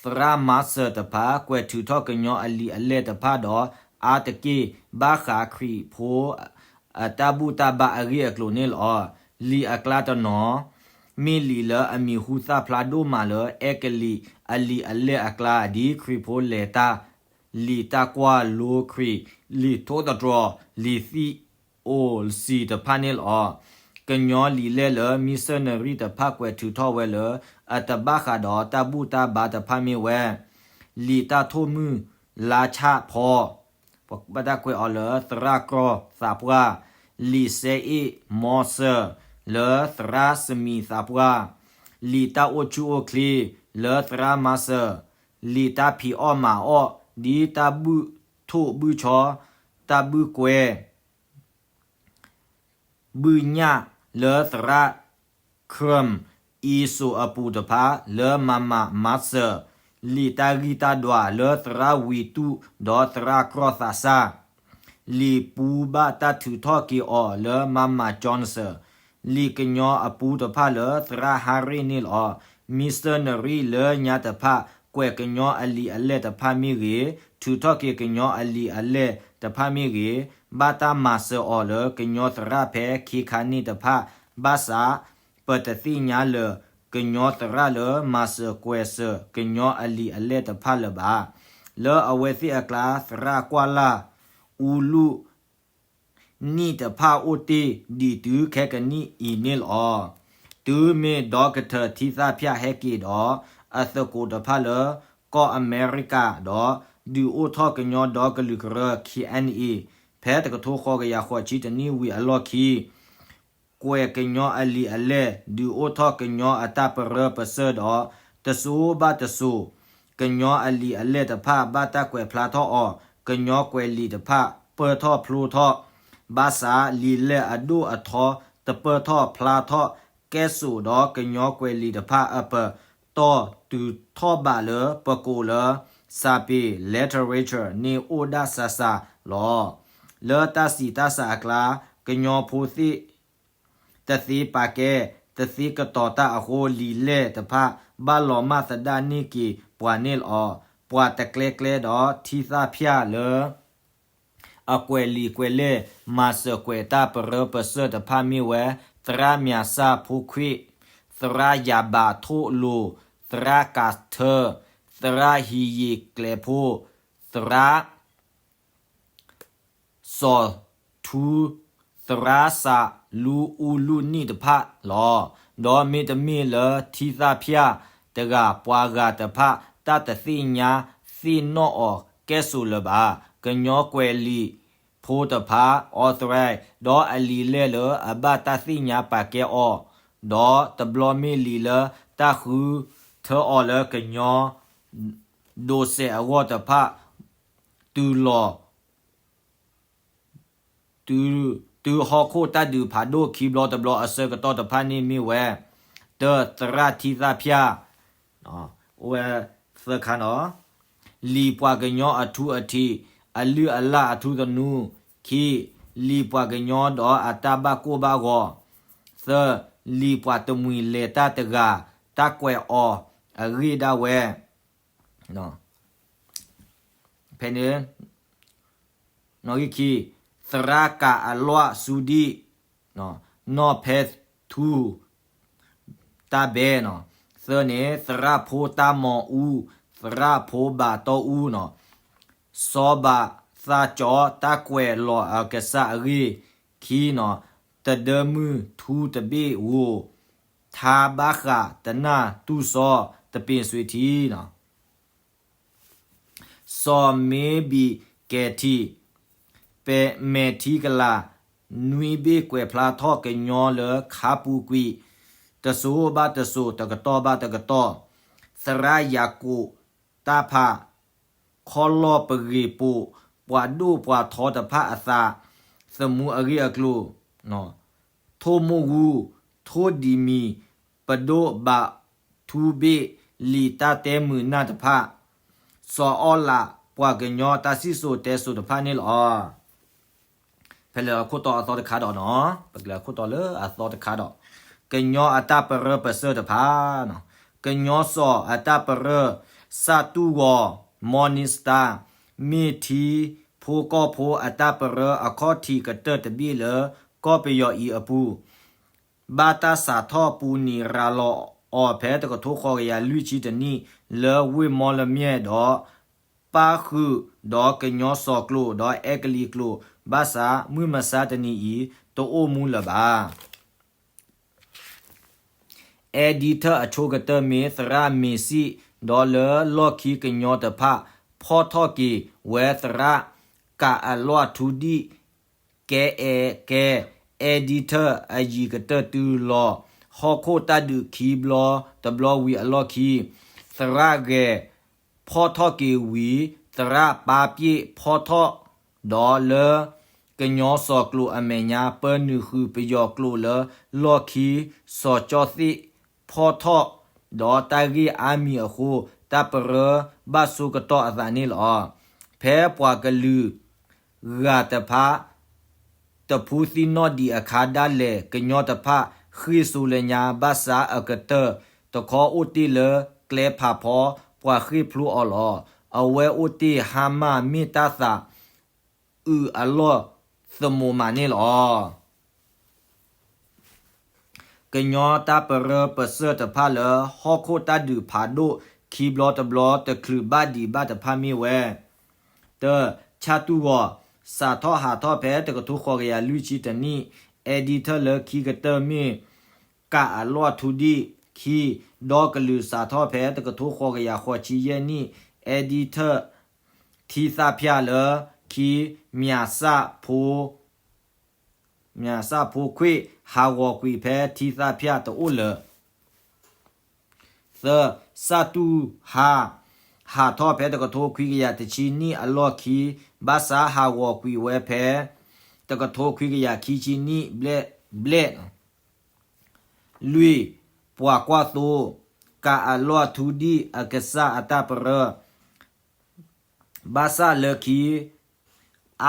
သရၣ်မၤစၢၤတဖၣ် ကွဲးထုးထီၣ်ကညီအလံာ်အလဲၢ်တဖၣ်ဒီး အါတက့ၢ် ဘၣ်ဃးခရံာ်ဖိ အတၢ်ဘူၣ်တၢ်ဘါအဂ့ၢ်အကျိၤန့ၣ်လီၤ. လံာ်အကျါတနီၤ မ့ၢ်လံာ်လၢအမံၤဟူသၣ်ဖျါဒိၣ်မးလၢ အဲကလံးအလံာ်အလဲၢ်အကျါ ဒ်ခရံာ်ဖိလဲၤတၢ်, လံာ်တၢ်ကွၢ်လိခရံာ်, လံာ်ထိၣ်သတြီၤ, လံာ်သံၣ်အိၣ်စံၤတဖၣ်န့ၣ်လီၤ. ကညီလံာ်လဲၢ်လၢမံၤစၢနရံတဖၣ်ကွဲးထုးထီၣ်ဝဲလၢ အတဘၣ်ဃးဒီးတၢ်ဘူၣ်တၢ်ဘါတဖၣ်မ့ၢ်ဝဲ လံာ်တၢ်ထိၣ်မုၢ်လါဆၣ်ဖီ ပတၢ်ကွဲးအီၤလၢသရၣ်ကြီသးပှၢ်, လံာ်စဲအ့ၣ်မီစၢၤ လၢသရၣ်စမံးသးပှၢ်, လံာ်တၢ်အိၣ်ဆူၣ်အိၣ်ချ့ လၢသရၣ်မၤစၢၤ, လံာ်တၢ်ဖံးအီၣ်မၤအီၣ် ဒ်တၢ်ဘုၣ်ထိၣ်ဘုၣ်ဆီ, တၢ်ဘုၣ်ကွဲ ဘုၣ်ညၣ် လၢသရၣ် ခရၢမ်ၣ် အံစိၤအပူၤတဖၣ် လၢမၤမၤမၤစၢၤ, လံာ်တၢ်ဂံၢ်တၢ်ဒွး လၢသရၣ်ဝံၤတူၣ် ဒီးသရၣ်ကြီသးစၢ်, လံာ်ပူဘၣ်တၢ်ထုးထီၣ်က့ၤအီၤ လၢမၤမၤကၠီနစၢၣ်, လံာ်ကညီအပူတဖၣ် လၢသရၣ်ဟါရ့ၣ်န့ၣ်လီၤ. မံၤစၢနရံလၢညါတဖၣ် ကွဲးကညီအလံာ်အလဲၢ်တဖၣ်မ့ၢ်ဂ့ၤ, ထုးထီၣ်က့ၤကညီအလံာ်အလဲၢ်တဖၣ်မ့ၢ်ဂ့ၤ, ဘၣ်တၢ်မၤစၢၤအီၤလၢကညီသရၣ်ဖဲခ့ခါန့ၣ်တဖၣ်, ဘၣ်ဆၣ် ပတသ့ၣ်ညါလၢာ် ကညီသရၣ်လၢမၤစၢၤကွဲးစၢၤကညီအလံာ်အလဲၢ်တဖၣ်လၢၤဘၣ်. လၢအဝဲသ့ၣ်အကျါ သရၣ်ကွၢ်လၢ် အူလူၣ် နံၣ်တဖၣ်အိၣ်တ့ၢ်ဒံးတုၤခဲကနံၣ်အံၤန့ၣ်လီၤ. တုၤမ့ၢ်ဒီကထၢၣ်ထံသၣ်ဖၠၣ်ဟဲက့ၤဒီး အသကိးတဖၣ်လၢကီၢ်အမဲရကၤဒီး ဒုးအိၣ်ထီၣ်ကညီဒီကလုာ်ကရၢ ခ့ၣ်အဲၣ်အံၣ် ဖဲတကထိဃိးကယၤဃိးဆံတနံၣ်ဝံၤအလီၢ်ခံ ကွဲးကညီအလံာ်အလဲၢ် ဒုးအိၣ်ထီၣ်ကညီအတၢ်ပရၢပစၢၢ်ဒီး တစိၤဘၣ်တစိၤ ကညီအလံာ်အလဲၢ်တဖၣ် ဘၣ်တၢ်ကွဲးဖျါထီၣ်အီၤ, ကညီကွဲးလံာ်တဖၣ် ပၢၢ်ထီၣ်ဖျိထီၣ်, ဘၣ်ဆၣ်လံာ်လဲၢ်အဒိၣ်အထီ တပၢၢ်ထီၣ်ဖျါထီၣ် ကဲစိာ်ဒီးကညီကွဲးလံာ်တဖၣ်အပတီၢ်တုၤထီၣ်ဘးလၢပကိးလၢ စာပေ literature န့ၣ်အိၣ်ဒၣ်စှၤစှၤလီၤ. လၢတၢ်စံးတၢ်ဆၢအကျါ ကညီဖိသ့ၣ် တသ့ပာ်ကဲ တသ့ကတီၤတၢ်အဃိ လံာ်လဲၢ်တဖၣ် ဘၣ်လီၤမၢ်သဒၣ်န့ၢ်က့ၤပှၤန့ၣ်လီၤ. ပှၤတကျဲကျဲဒီးထံသၣ်ဖၠၣ်လၢ အကွဲးလံာ်ကွဲးလဲၢ် မၤစၢၤကွဲးတၢ်ပရၢပစၢၢ်တဖၣ်မ့ၢ်ဝဲ သရၣ်မၠးစၢ်ဖိခွ့ၣ်, သရၣ်ယၤဘးထိၣ်လိၤ, သရၣ်ကးထၢ, သ သရၣ်ဟံးယံၤကျဲၤဖိ, သရၣ် စီၤထူ, သရၣ်စးလူအူလူနံၣ်တဖၣ်လီၤ. ဒီးမ့တမ့ၢ်လၢထံသၣ်ဖၠၣ်တဂၤ ပှၤဂၤတဖၣ် တၢ်တသ့ၣ်ညါသ့ၣ်နီၣ်အီၤကဲၣ်ဆိးလၢၤဘၣ်. ကညီကွဲၤလံာ်ဖိတဖၣ် authorized ဒီးအလံာ်လဲၢ်လၢအဘၣ်တၢ်သ့ၣ်ညါပာ်ကဲအီၤ, ဒီးတဘျီမ့ၢ်လံာ်လၢတၢ်ဃုထၢအီၤလၢကညီ ဒိးစဲးအဂီၢ်တဖၣ် တုၤလီၤ တုၤ တုၤဟီၣ်ခိၣ်တၢ်ဒုးဖးဒိၣ်ခံဘျီတဘျီအဆၢကတီၢ်တဖၣ်န့ၣ်မ့ၢ်ဝဲ, တၢ သရၣ်ထံသၣ်ဖၠၣ်, အိၣ်ဝဲသၢခါနီၤ, လံာ်ပှၤကညီအထူအထံး, အလုၢ်အလၢ်အထူသနူ, ခံ, လံာ်ပှၤကညီဒီးအတၢ်ဘၣ်ကိၢ်ဘၣ်ဂီၤ, သၢ, လံာ်ပှၤတမှံၤလဲၤတၢ်တဂၤ တၢ်ကွဲးအီၤအဂ့ၢ်ဒၣ်ဝဲ ဖဲန့ၣ်, နီၣ်ဂံၢ်ခံ, သရၣ်ကးအလွၣ်စူဒံၣ်, နီၢ်ဖဲထူ တၢ်ဘဲနီၤ, သၢန့ၣ် သရၣ်ဖိတၢ်မီၤအူ, သရၣ်ဖိဘၣ်တီအူနီၤ, စီၤဘၣ်သးကၠီ တၢ်ကွဲးလီၤအကစၢ်အဂ့ၢ်, ခံနီၤ, တဒၢမုၢ်ထူတဘ့ၣ်ဧိၤ, ထါဘၣ်ဃးတနၢ်တူၢ်စီ တပ့ၤစွံထံနီၤ. စီၤမ့ဘံၣ်ကဲၤထံး, ပဲမဲာ်ထံကလၤ, နွံဘ့ၣ်ကွဲးဖျါထီၣ်ကညီလၢ ခါပူၤကွံာ်, တစိၤဘၣ်တစိၤ တကတီၢ်ဘၣ်တကတီၢ်, သရၣ်ယၤကိာ်တၢ်ဖး, ခီၣ်လီၢ်ပဂ့ၤပိာ်, ပှၤဒိၣ်ပှၤထီတဖၣ်အသး, သမူအဂ့ၢ်အကျိၤ, ထိၣ်မိၢ်ဂူ, ထိၣ်ဒံးမံၤ, ပဒိၣ်ဘးထူဘ့ၣ်, လံာ်တၢ်တဲမုာ်နၢ်တဖၣ်, စီၤအီၣ်လး ပှၤကညီတၢ်စံၣ်စိၤတဲစိၤတဖၣ်န့ၣ်လီၤ. ဖဲလၢအခိၣ်တီအသီတခါဒီးနီၤ, ပကလဲၤအခိၣ်တီလၢအသီတခါဒီး, ကညီအတၢ်ပရၢပစၢၢ်တဖၣ်, ကညီစီၤအတၢ်ပရၢ, စၣ်တူၢ်ဂီၤ, Morning Star, မ့ၢ်ထံဖိကီၢ်ဖိအတၢ်ပရၢအခီၣ်ထံးကတၢၢ်တဘ့ၣ်လၢကီၢ်ပယီၤအံၤအပူၤ ဘၣ်တၢ်စးထီၣ်ပူၤနံၤရၤလီၤအီၤဖဲတကထိဃိးကယၤလွံၢ်ဆံတနံၣ် လၢဝ့ၢ်မီလမၠဲၣ်ဒီး ပၣ်ဃုာ်ဒီးကညီစီၤကျိာ်ဒီးအဲကလံးကျိာ် ဘၣ်ဆၣ်မုၢ်မဆါတနံၤအံၤ တအိၣ်မူလၢၤဘၣ်. Editor အဆိကတၢၢ်မ့ၢ်သရၣ်မ့ၤစံၣ်, ဒီးလၢလီၢ်ခံကညီတဖၣ် ဖီၣ်ထီၣ်က့ၤဝဲသရၣ်ကးအလွၣ်ထူဒံၣ် ကဲအဲကဲ Editor အယံၤကတၢၢ်တုၤလီၤ ဟီၣ်ခိၣ်တၢ်ဒုးခံဘျီတဘျီဝံၤအလီၢ်ခံ, သရၣ်ဂဲၤဖီၣ်ထီၣ်က့ၤဝံၤ သရၣ်ပၢ်ပျ့ၣ်ဖီၣ်ထီၣ်, ဒီးလၢကညီစီၤကျိာ်အမဲာ်ညါ ပၢနုာ်ဃုာ်ပယီၤကျိာ်လၢလီၢ်ခံ စီၤကၠီၣ်သ့ၣ်ဖီၣ်ထီၣ်, ဒီးတၢ်ဂ့ၢ်အါမံၤအဃိ တၢ်ပရၢဘၣ်ဆိကတီၢ်အသးန့ၣ်လီၤ. ဖဲပှၤကလုာ် ဂၤတဖၣ် တဖုသံနီၣ်ဒံးအခါဒၣ်လဲာ် ကညီတဖၣ်ဃ့ၢ်စိလၢညါ ဘၣ်ဆၣ်အကတၢၢ်တခီအိၣ်တ့ၢ်လၢကျဲဖးဖီ ပှၤဃ့ၢ်ဖျိအီၤလီၤ. အဝဲအိၣ်တ့ၢ်ဟါမၢ်မ့ၢ်တၢ်သးအုးအလီၢ်သမူးမးန့ၣ်လီၤ. ကညီတၢ်ပရၢပစၢၢ်တဖၣ်လၢ ဟီၣ်ခိၣ်တၢ်ဒုးဖးဒိၣ်ခံဘျီတဘျီ တချုးဘၣ်ဒံးဘၣ်တဖၣ်မ့ၢ်ဝဲ, တၢ, ဆၣ်တူၢ်ဂီၤ, စးထီၣ်ဟးထီၣ်ဖဲတကထိဃိးကယၤလွံၢ်ဆံတနံၣ်, editor လၢခံကတၢၢ်မ့ၢ် ကးအလွၣ်ထူဒံၣ်, ခံ, ဒီကလုာ်စးထီၣ်ဖဲတကထိဃိးကယၤဃိးဆံယဲၢ်နံၣ်, editor ထံသၣ်ဖၠၣ်လၢခံ, မၠးစၣ်ဖိ မၠးစၣ်ဖိခွ့ၣ် ဟးဂီၤကွံာ်ဖဲထံသၣ်ဖၠၣ်တအိၣ်လၢၤ. သၢ, စၣ်တူၢ်ဟါ, ဟးထီၣ်ဖဲတကထိခွံကယၤတဆံနံၣ်အလီၢ်ခံ, ဘၣ်ဆၣ်ဟးဂီၤကွံာ်ဝဲဖဲ တကထိခွံကယၤခံဆံနံၣ်ဘျဲၣ်, လွံၢ်, ပှၤကွၢ်သိ, ကးအလွၣ်ထူဒံၣ်အကစၢ်အတၢ်ပရၢ ဘၣ်ဆၣ်လၢခံ အ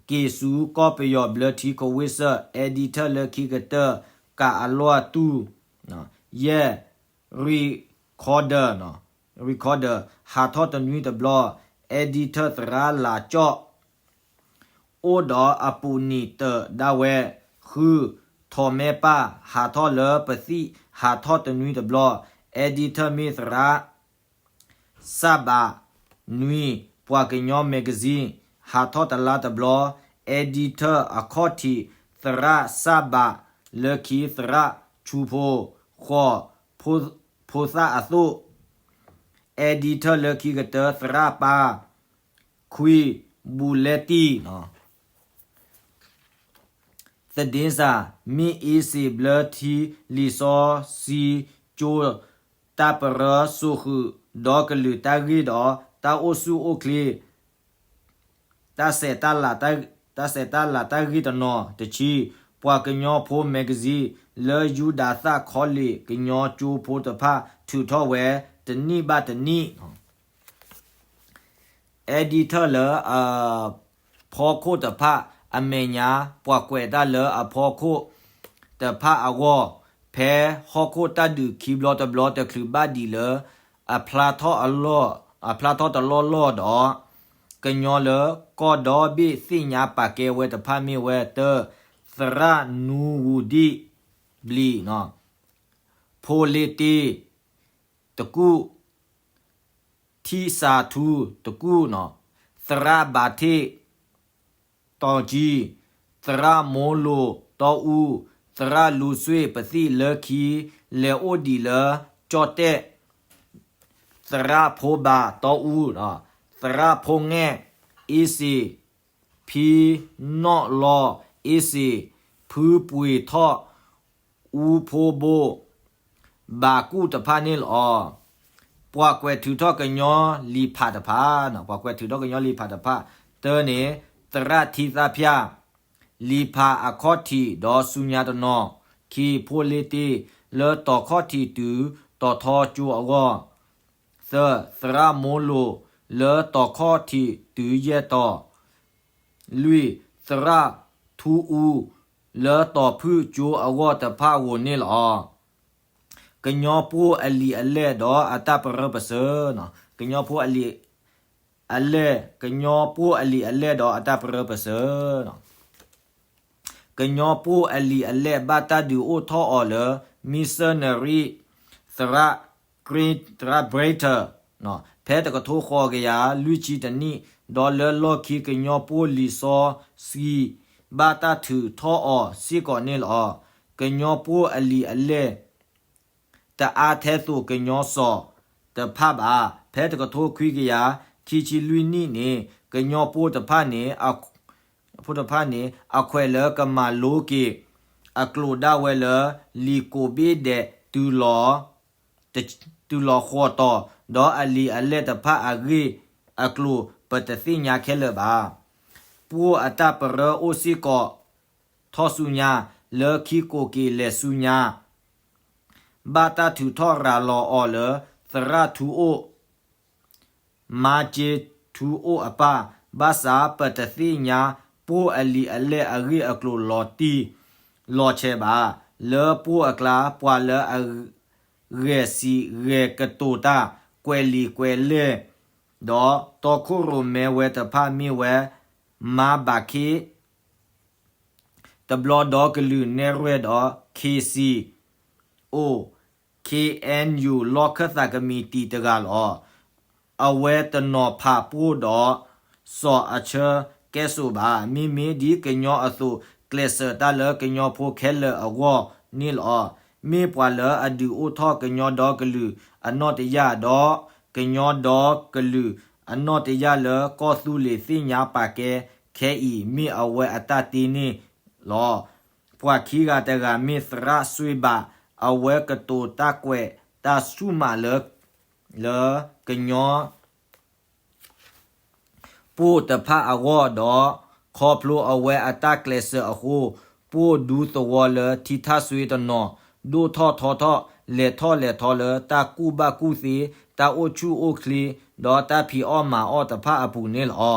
က့ၤဆူကီၢ်ပယီၤဘျၢထံကဝ့ၢ်စၢၣ်, editor လၢခံကတၢၢ် ကးအလွၣ်တူၢ်, ယဲၢ်, recorder, recorder ဟးထီၣ်တနွံတဘျီ, editor သရၣ်လၤကၠီၣ် အိၣ်ဒီးအပူၤနံၤတၢၤဒၣ်ဝဲ, ဃု, ထိးမဲပၢ် ဟးထီၣ်လၢပသံၣ် ဟးထီၣ်တနွံတဘျီ, editor မ့ၢ်သရၣ် စၢ်ဘး, နွံ, ပှၤကညီ magazine ဟးထီၣ်တလါတဘျီ, editor အခီၣ်ထံး သရၣ်စၢ်ဘး, လၢခံ သရၣ်ဆူဖိ, ဃိး, ဖိသၣ်အသိၣ်, editor လၢခံကတၢၢ် သရၣ်ပၢ်, ခွံ, ဘူးလဲတံၢ် သဒ့စး မ့ၢ်အ့စ့းဘျၢထံလံာ်စီဆှံကၠိ တၢ်ပရၢစိာ်ဃုာ်ဒီကလုာ်တၢ်ဂ့ၢ်ဒီး တၢ်အိၣ်ဆူၣ်အိၣ်ချ့ တၢ်ဆဲးတၢ်လၤ တၢ်ဆဲးတၢ်လၤတၢ်ဂ့ၢ်တနီၤ, တဆံ, ပှၤကညီဖိ magazine လၢယူဒၤသၣ် college ကညီကၠိဖိတဖၣ်ထုးထီၣ်ဝဲ တနံၣ်ဘၣ်တနံၣ် editor လၢအဖီခိၣ်တဖၣ်အမဲာ်ညါ ပှၤကွဲးတၢ်လၢအဖီခိၣ်တဖၣ်အဂီၢ်, ဖဲဟီၣ်ခိၣ်တၢ်ဒုးခံဘျီတဘျီတချုးဘၣ်ဒံးလၢ အဖျါထီၣ်အလီၢ် အဖျါထီၣ်တလီၢ်လီၢ်ဒီး ကညီလၢကီၢ်ဒီဘ့ၣ်သ့ၣ်ညါပာ်ကဲဝဲတဖၣ်မ့ၢ်ဝဲ တၢ, သရၣ်နူဝူဒံၣ်ဘျံး ဖိလ့တ့ တကူၣ်, ထံၣ်စၤထူတကူၣ်, သရၣ်ဘးထ့ၣ် တီကံ, သရၣ်မိလိၤတီအူ, သရၣ်လူၤစွ့ၣ်ပသံၣ်လၢခံ လဲၤအိၣ်ဒံးလၢကၠီၣ်တဲၣ်, သရၣ်ဖိဘးတီအူ, သရၣ်ဖိငဲၣ်အ့စ့း ဖံနီၣ်လီၤအ့စ့း ဖုပှ့ၤထီၣ် အူဖိဘိ ဘးကူၣ်တဖၣ်န့ၣ်လီၤ. ပှၤကွဲးထုးထီၣ်ကညီလံာ်ဖးတဖၣ်, ပှၤကွဲးထုးထီၣ်ကညီလံာ်ဖးတဖၣ်, တၢန့ၣ် သရၣ်ထံသၣ်ဖၠၣ် လံာ်ဖးအခီၣ်ထံးဒီးဆူညါတနီၤ, ခံ, ဖိလ့တ့ လၢတီၤခီၣ်ထံးတုၤတီၤထီကၠိအဂီၢ်, သၢ, သရၣ်မိလိၤ လၢတီၤခီၣ်ထံးတုၤယဲၢ်တီၤ, လွံၢ်, သရၣ်ထူအူ လၢတီၤဖုၣ်ကၠိအဂီၢ်တဖၣ်ဧိၤန့ၣ်လီၤ. ကညီဖိအလံာ်အလဲၢ်ဒီးအတၢ်ပရၢပစၢၤ, ကညီဖိအလံာ်အလဲၢ်, ကညီဖိအလံာ်အလဲၢ်ဒီးအတၢ်ပရၢပစၢၤ ကညီဖိအလံာ်အလဲၢ်ဘၣ်တၢ်ဒုးအိၣ်ထီၣ်အီၤလၢ မံစၢနရံ သရၣ် သရၣ် Brater ဖဲတကထိဃိးကယၤလွံၢ်ဆံတနံၣ်, ဒီးလၢလီၢ်ခံကညီဖိလံာ်စီဆှံ ဘၣ်တၢ်ထုးထီၣ်အီၤစ့ၢ်ကီးန့ၣ်လီၤ. ကညီဖိအလံာ်အလဲၢ် တအါထဲသိးကညီစီၤတဖၣ်ဘၣ်. ဖဲတကထိခွံကယၤခံဆံလွံၢ်နံၣ်န့ၣ် ကညီဖိတဖၣ်န့ၣ် ဖိတဖၣ်န့ၣ် အခွဲးလၢကမၤလိက့ၤအကျိာ်ဒၣ်ဝဲလၢ လံာ်ကိးဘ့ၣ်ဒဲး တုၤလီၤဃိးတီၤ, ဒီးအလံာ်အလဲၢ်တဖၣ်အဂ့ၢ်အကျိၤ ပတသ့ၣ်ညါခဲလၢာ်ဘၣ်. ပှိၢ်အတၢ်ပရၢအိၣ်စ့ၢ်ကီးထီၣ်ဆူညါ, လၢခံကိးက့ၤလဲၤဆူညါ ဘၣ်တၢ်ထုးထီၣ်ရၤလီၤအီၤလၢ သရၣ်ထူအိၣ် မါက့ထူအိၣ်အပၢ်, ဘၣ်ဆၣ်ပတသ့ၣ်ညါပှိၢ်အလံာ်အလဲၢ်အဂ့ၢ်အကျိၤလီၤတံၢ်လီၤဆဲးဘၣ်. လၢပှိၢ်အကျါ ပှၤလၢအဂဲၤစံးဂဲၤကတိၤတၢ် ကွဲးလံာ်ကွဲးလဲၢ် ဒီးတီခိၣ်ရိၣ်မဲဝဲတဖၣ်မ့ၢ်ဝဲ မါဘးခ့ တဘျီဒီကလုာ်နဲၣ်ရွဲၣ်ဒီး ခ့စံၣ်အိၣ် ခ့အဲၣ်ယူၣ် လီၢ်ခၢၣ်သးကမံးတံာ်တဂၤလီၤ. အဝဲတနီၤဖးပှိၢ်ဒီး စီၤအဆၢကဲစိာ်ဘၣ်. မ့မ့ၢ်ဒ်ကညီအသိး ကျဲးစၢးတၢ်လၢကညီဖိခဲလၢာ်အဂီၢ်န့ၣ်လီၤ. မ့ၢ်ပှၤလၢအဒုးအိၣ်ထီၣ်ကညီဒီကလုာ်အနီၣ်တယၢ်ဒီး ကညီဒီကလုာ်အနီၣ်တယၢ်လၢကီၢ်သူလ့ၤသ့ၣ်ညါပာ်ကဲခဲအံၤ မ့ၢ်အဝဲအတၢ်တ့န့ၣ်လီၤ. ပှၤခံဂၤတဂၤမ့ၢ်သရၣ်စွ့ဘး, အဝဲကတိၤတၢ်ကွဲးတၢ်ဆူၣ်မးလၢ လၢကညီ ပှိၢ်တဖၣ်အဂီၢ်ဒီး ခီဖျိအဝဲအတၢ်ကျဲးစၢးအဃိ, ပှိၢ်ဒူသဝီလၢထံထၣ်စွ့တနီၤ ဒိၣ်ထီၣ်ထီထီၣ် လဲၤထီၣ်လဲၤထီလၢတၢ်ကူၣ်ဘၣ်ကူၣ်သ့, တၢ်အိၣ်ဆူၣ်အိၣ်ချ့ ဒီးတၢ်ဖံးအီၣ်မၤအီၣ်တဖၣ်အပူၤန့ၣ်လီၤ.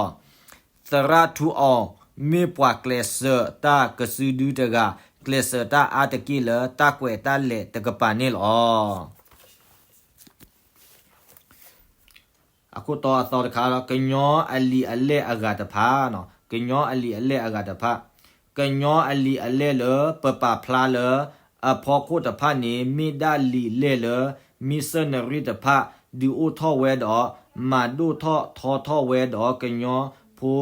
သရၣ်ထူအီၣ် မ့ၢ်ပှၤကျဲးစၢးတၢ်ကစုဒုတဂၤ, ကျဲးစၢးတၢ်အါတက့ၢ်လၢတၢ်ကွဲးတၢ်လဲၤတကပၤန့ၣ်လီၤ. အခိၣ်တီအသီတခါ, ကညီအလံာ်အလဲၢ်အဂၤတဖၣ်, ကညီအလံာ်အလဲၢ်အဂၤတဖၣ်, ကညီအလံာ်အလဲၢ်လၢပပာ်ဖျါလၢအဖီခိၣ်တဖၣ်န့ၣ် မ့ၢ်ဒၣ်လံာ်လဲၢ်လၢ မံစၢနရံတဖၣ် ဒုးအိၣ်ထီၣ်ဝဲဒီး မၤဒိၣ်ထီၣ်ထီထီၣ်ဝဲဒီး ကညီဖိ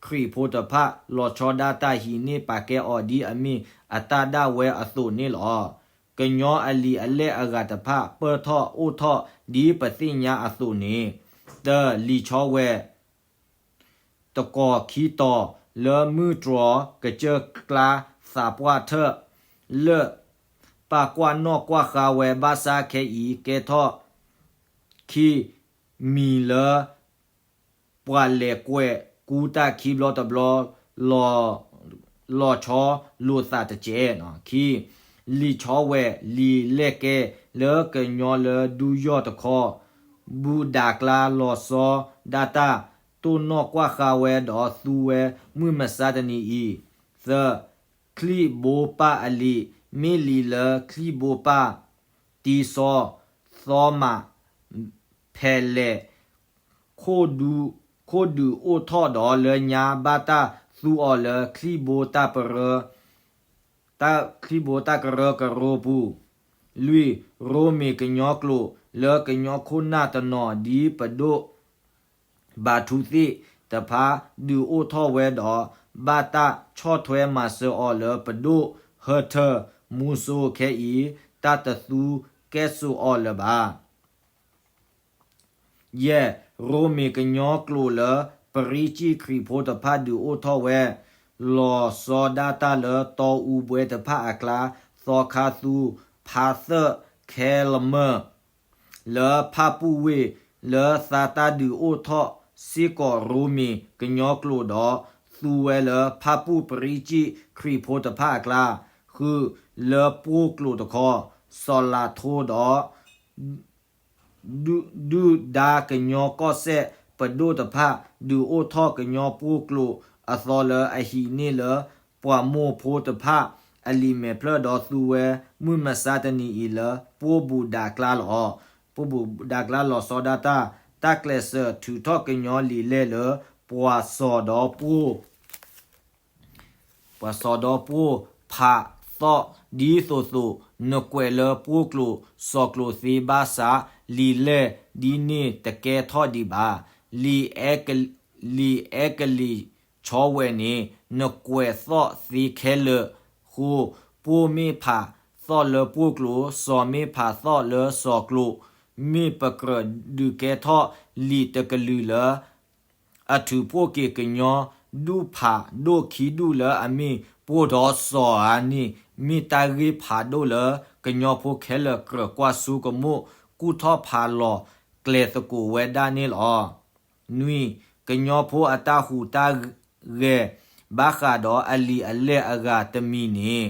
ခရံာ်ဖိတဖၣ် လီၤဆီဒၣ်တၢ်ဟံးန့ၢ်ပာ်ကဲအီၤဒ်အမ့ၢ်အတၢ်ဒၣ်ဝဲအသိးန့ၣ်လီၤ. ကညီအလံာ်အလဲၢ်အဂၤတဖၣ် ပၢၢ်ထီၣ်အိၣ်ထီၣ်ဒ်ပသ့ၣ်ညါအသိးန့ၣ်, တၢ လံာ်ဆီဝဲ တကီၢ်ခံတီၤ လၢမုၢ်တြီၤကစၢၢ်ကျါသးပှၢ်ထၢၣ်, လၢၢ် ပာ်ကွၢ်နီၣ်ကွၢ်ဃါဝဲဘၣ်ဆၣ်ခဲအံၤ ကဲထီၣ် ခံ မံၤလၢ ပှၤလဲၤကွဲးကူတၢ်ခံဘျီတဘျီ လီၤဆီလိာ်သးတကဲး. ခံ လံာ်ဆီဝဲ လံာ်လဲၢ်ကဲ လၢကညီလၢဒူယီၢ်တခီ ဘူးဒးကျါလီၤဆီဒၣ်တၢ် တိၢ်နီၣ်ကွၢ်ဃါဝဲဒီးသူဝဲမုၢ်မဆါတနံၤအံၤ. သၢ ချံၣ်ဘိပၢ်အလံာ် မ့ၢ်လံာ်လၢချံၣ်ဘိပၢ် တံၤစီၤ သီမး ဖဲလဲၣ် ခိၣ်ဒုးအိၣ်ထီၣ်ဒီးလၢညါဘၣ်တၢ်သူအီၤလၢချံၣ်ဘိတၢ်ပရၢ ချံၣ်ဘိတၢ်ကရၢကရိပူၤ. လွံၢ် ရိမ့ၤကညီကျိာ် လၢကညီခိၣ်နၢ်တနီၤဒ်ပဒိၣ် ဘၤထူသ့ၣ်တဖၣ် ဒုးအိၣ်ထီၣ်ဝဲဒီး ဘၣ်တၢ်ဆီၣ်ထွဲမၤစၢၤအီၤလၢပဒိၣ်ဟၢထၢၣ်မူစိခဲအံၤ တၢ်တသူကဲစိာ်အီၤလၢၤဘၣ်. ယဲၢ် ရိမ့ၤကညီကျိာ်လၢ ပရံစံၣ်ခရံာ်ဖိတဖၣ်ဒုးအိၣ်ထီၣ်ဝဲ လီၤဆီဒၣ်တၢ်လၢတီအူဘှဲတဖၣ်အကျါ သီခါသူ ဖါသၢၣ် ခဲလမၢၢ် လၢဖၣ်ပူၣ်ဝ့ၢ် လၢသးတၢ်ဒုးအိၣ်ထီၣ်စ့ၢ်ကီးရိမ့ၤကညီကျိာ်ဒီး သူဝဲလၢဖၣ်ပူၣ်ပရံစံၣ်ခရံာ်ဖိတဖၣ်အကျါ ဃု လၢပှိၢ်ကျိာ်တခီ စီၤလးထိဒီး ဒုၣ်ဒါကညီကီၢ်စဲၣ်ပဒိၣ်တဖၣ် ဒုးအိၣ်ထီၣ်ကညီပှိၢ်ကျိာ်အသီလၢအဟံးန့ၢ်လၢ ပှၤမိၢ်ဖိတဖၣ်အလံာ်မဲာ်ဖျၢၣ်ဒီးသူဝဲမုၢ်မဆါတနံၤအံၤလၢ ပှိၢ်ဘူးဒးကျါလီၤ. ပှိၢ်ဘူးဒးကျါလီၤဆီဒၣ်တၢ် တၢ်ကျဲးစၢးထုးထီၣ်ကညီလံာ်လဲၢ်လၢ ပှၤစီၤဒီးပှိၢ် ပှၤစီၤဒီးပှိၢ်ဖးသီၣ် ဒ်သိးသိး နကွဲးလၢပှိၢ်ကျိာ်စီၤကျိာ်သ့ဘၣ်ဆၣ် လံာ်လဲၢ်ဒ်န့ၣ်တကဲထီၣ်ဒံးဘၣ်. လံာ်အဲကလံးဆီဝဲန့ၣ် နကွဲးသီၣ်သ့ခဲလၢာ်အဃိ ပှိၢ်မ့ၢ်ဖးသီၣ်လၢပှိၢ်ကျိာ်, စီၤမ့ၢ်ဖးသီၣ်လၢစီၤကျိာ်, မ့ၢ်ပကြၢးဒုးကဲထီၣ်လံာ်တကလုာ်လၢ အထုးဖှိၣ်က့ၤကညီ ဒူၣ်ဖးဒိၣ်ခံဒူၣ်လၢအမ့ၢ်ပှိၢ်ဒီးစီၤဧါန့ၣ် မ့ၢ်တၢ်ဂ့ၢ်ဖးဒိၣ်လၢ ကညီဖိခဲလၢာ်ကြၢးကွၢ်ဆိကမိၣ် ကူၣ်ထီၣ်ဖးလီၤကျဲၤသကိးဝဲဒၣ်န့ၣ်လီၤ. နွံ, ကညီဖိအတၢ်ဟူးတၢ်ဂဲၤ ဘၣ်ဃးဒီးအလံာ်အလဲၢ်အဂၤတမံၤန့ၣ်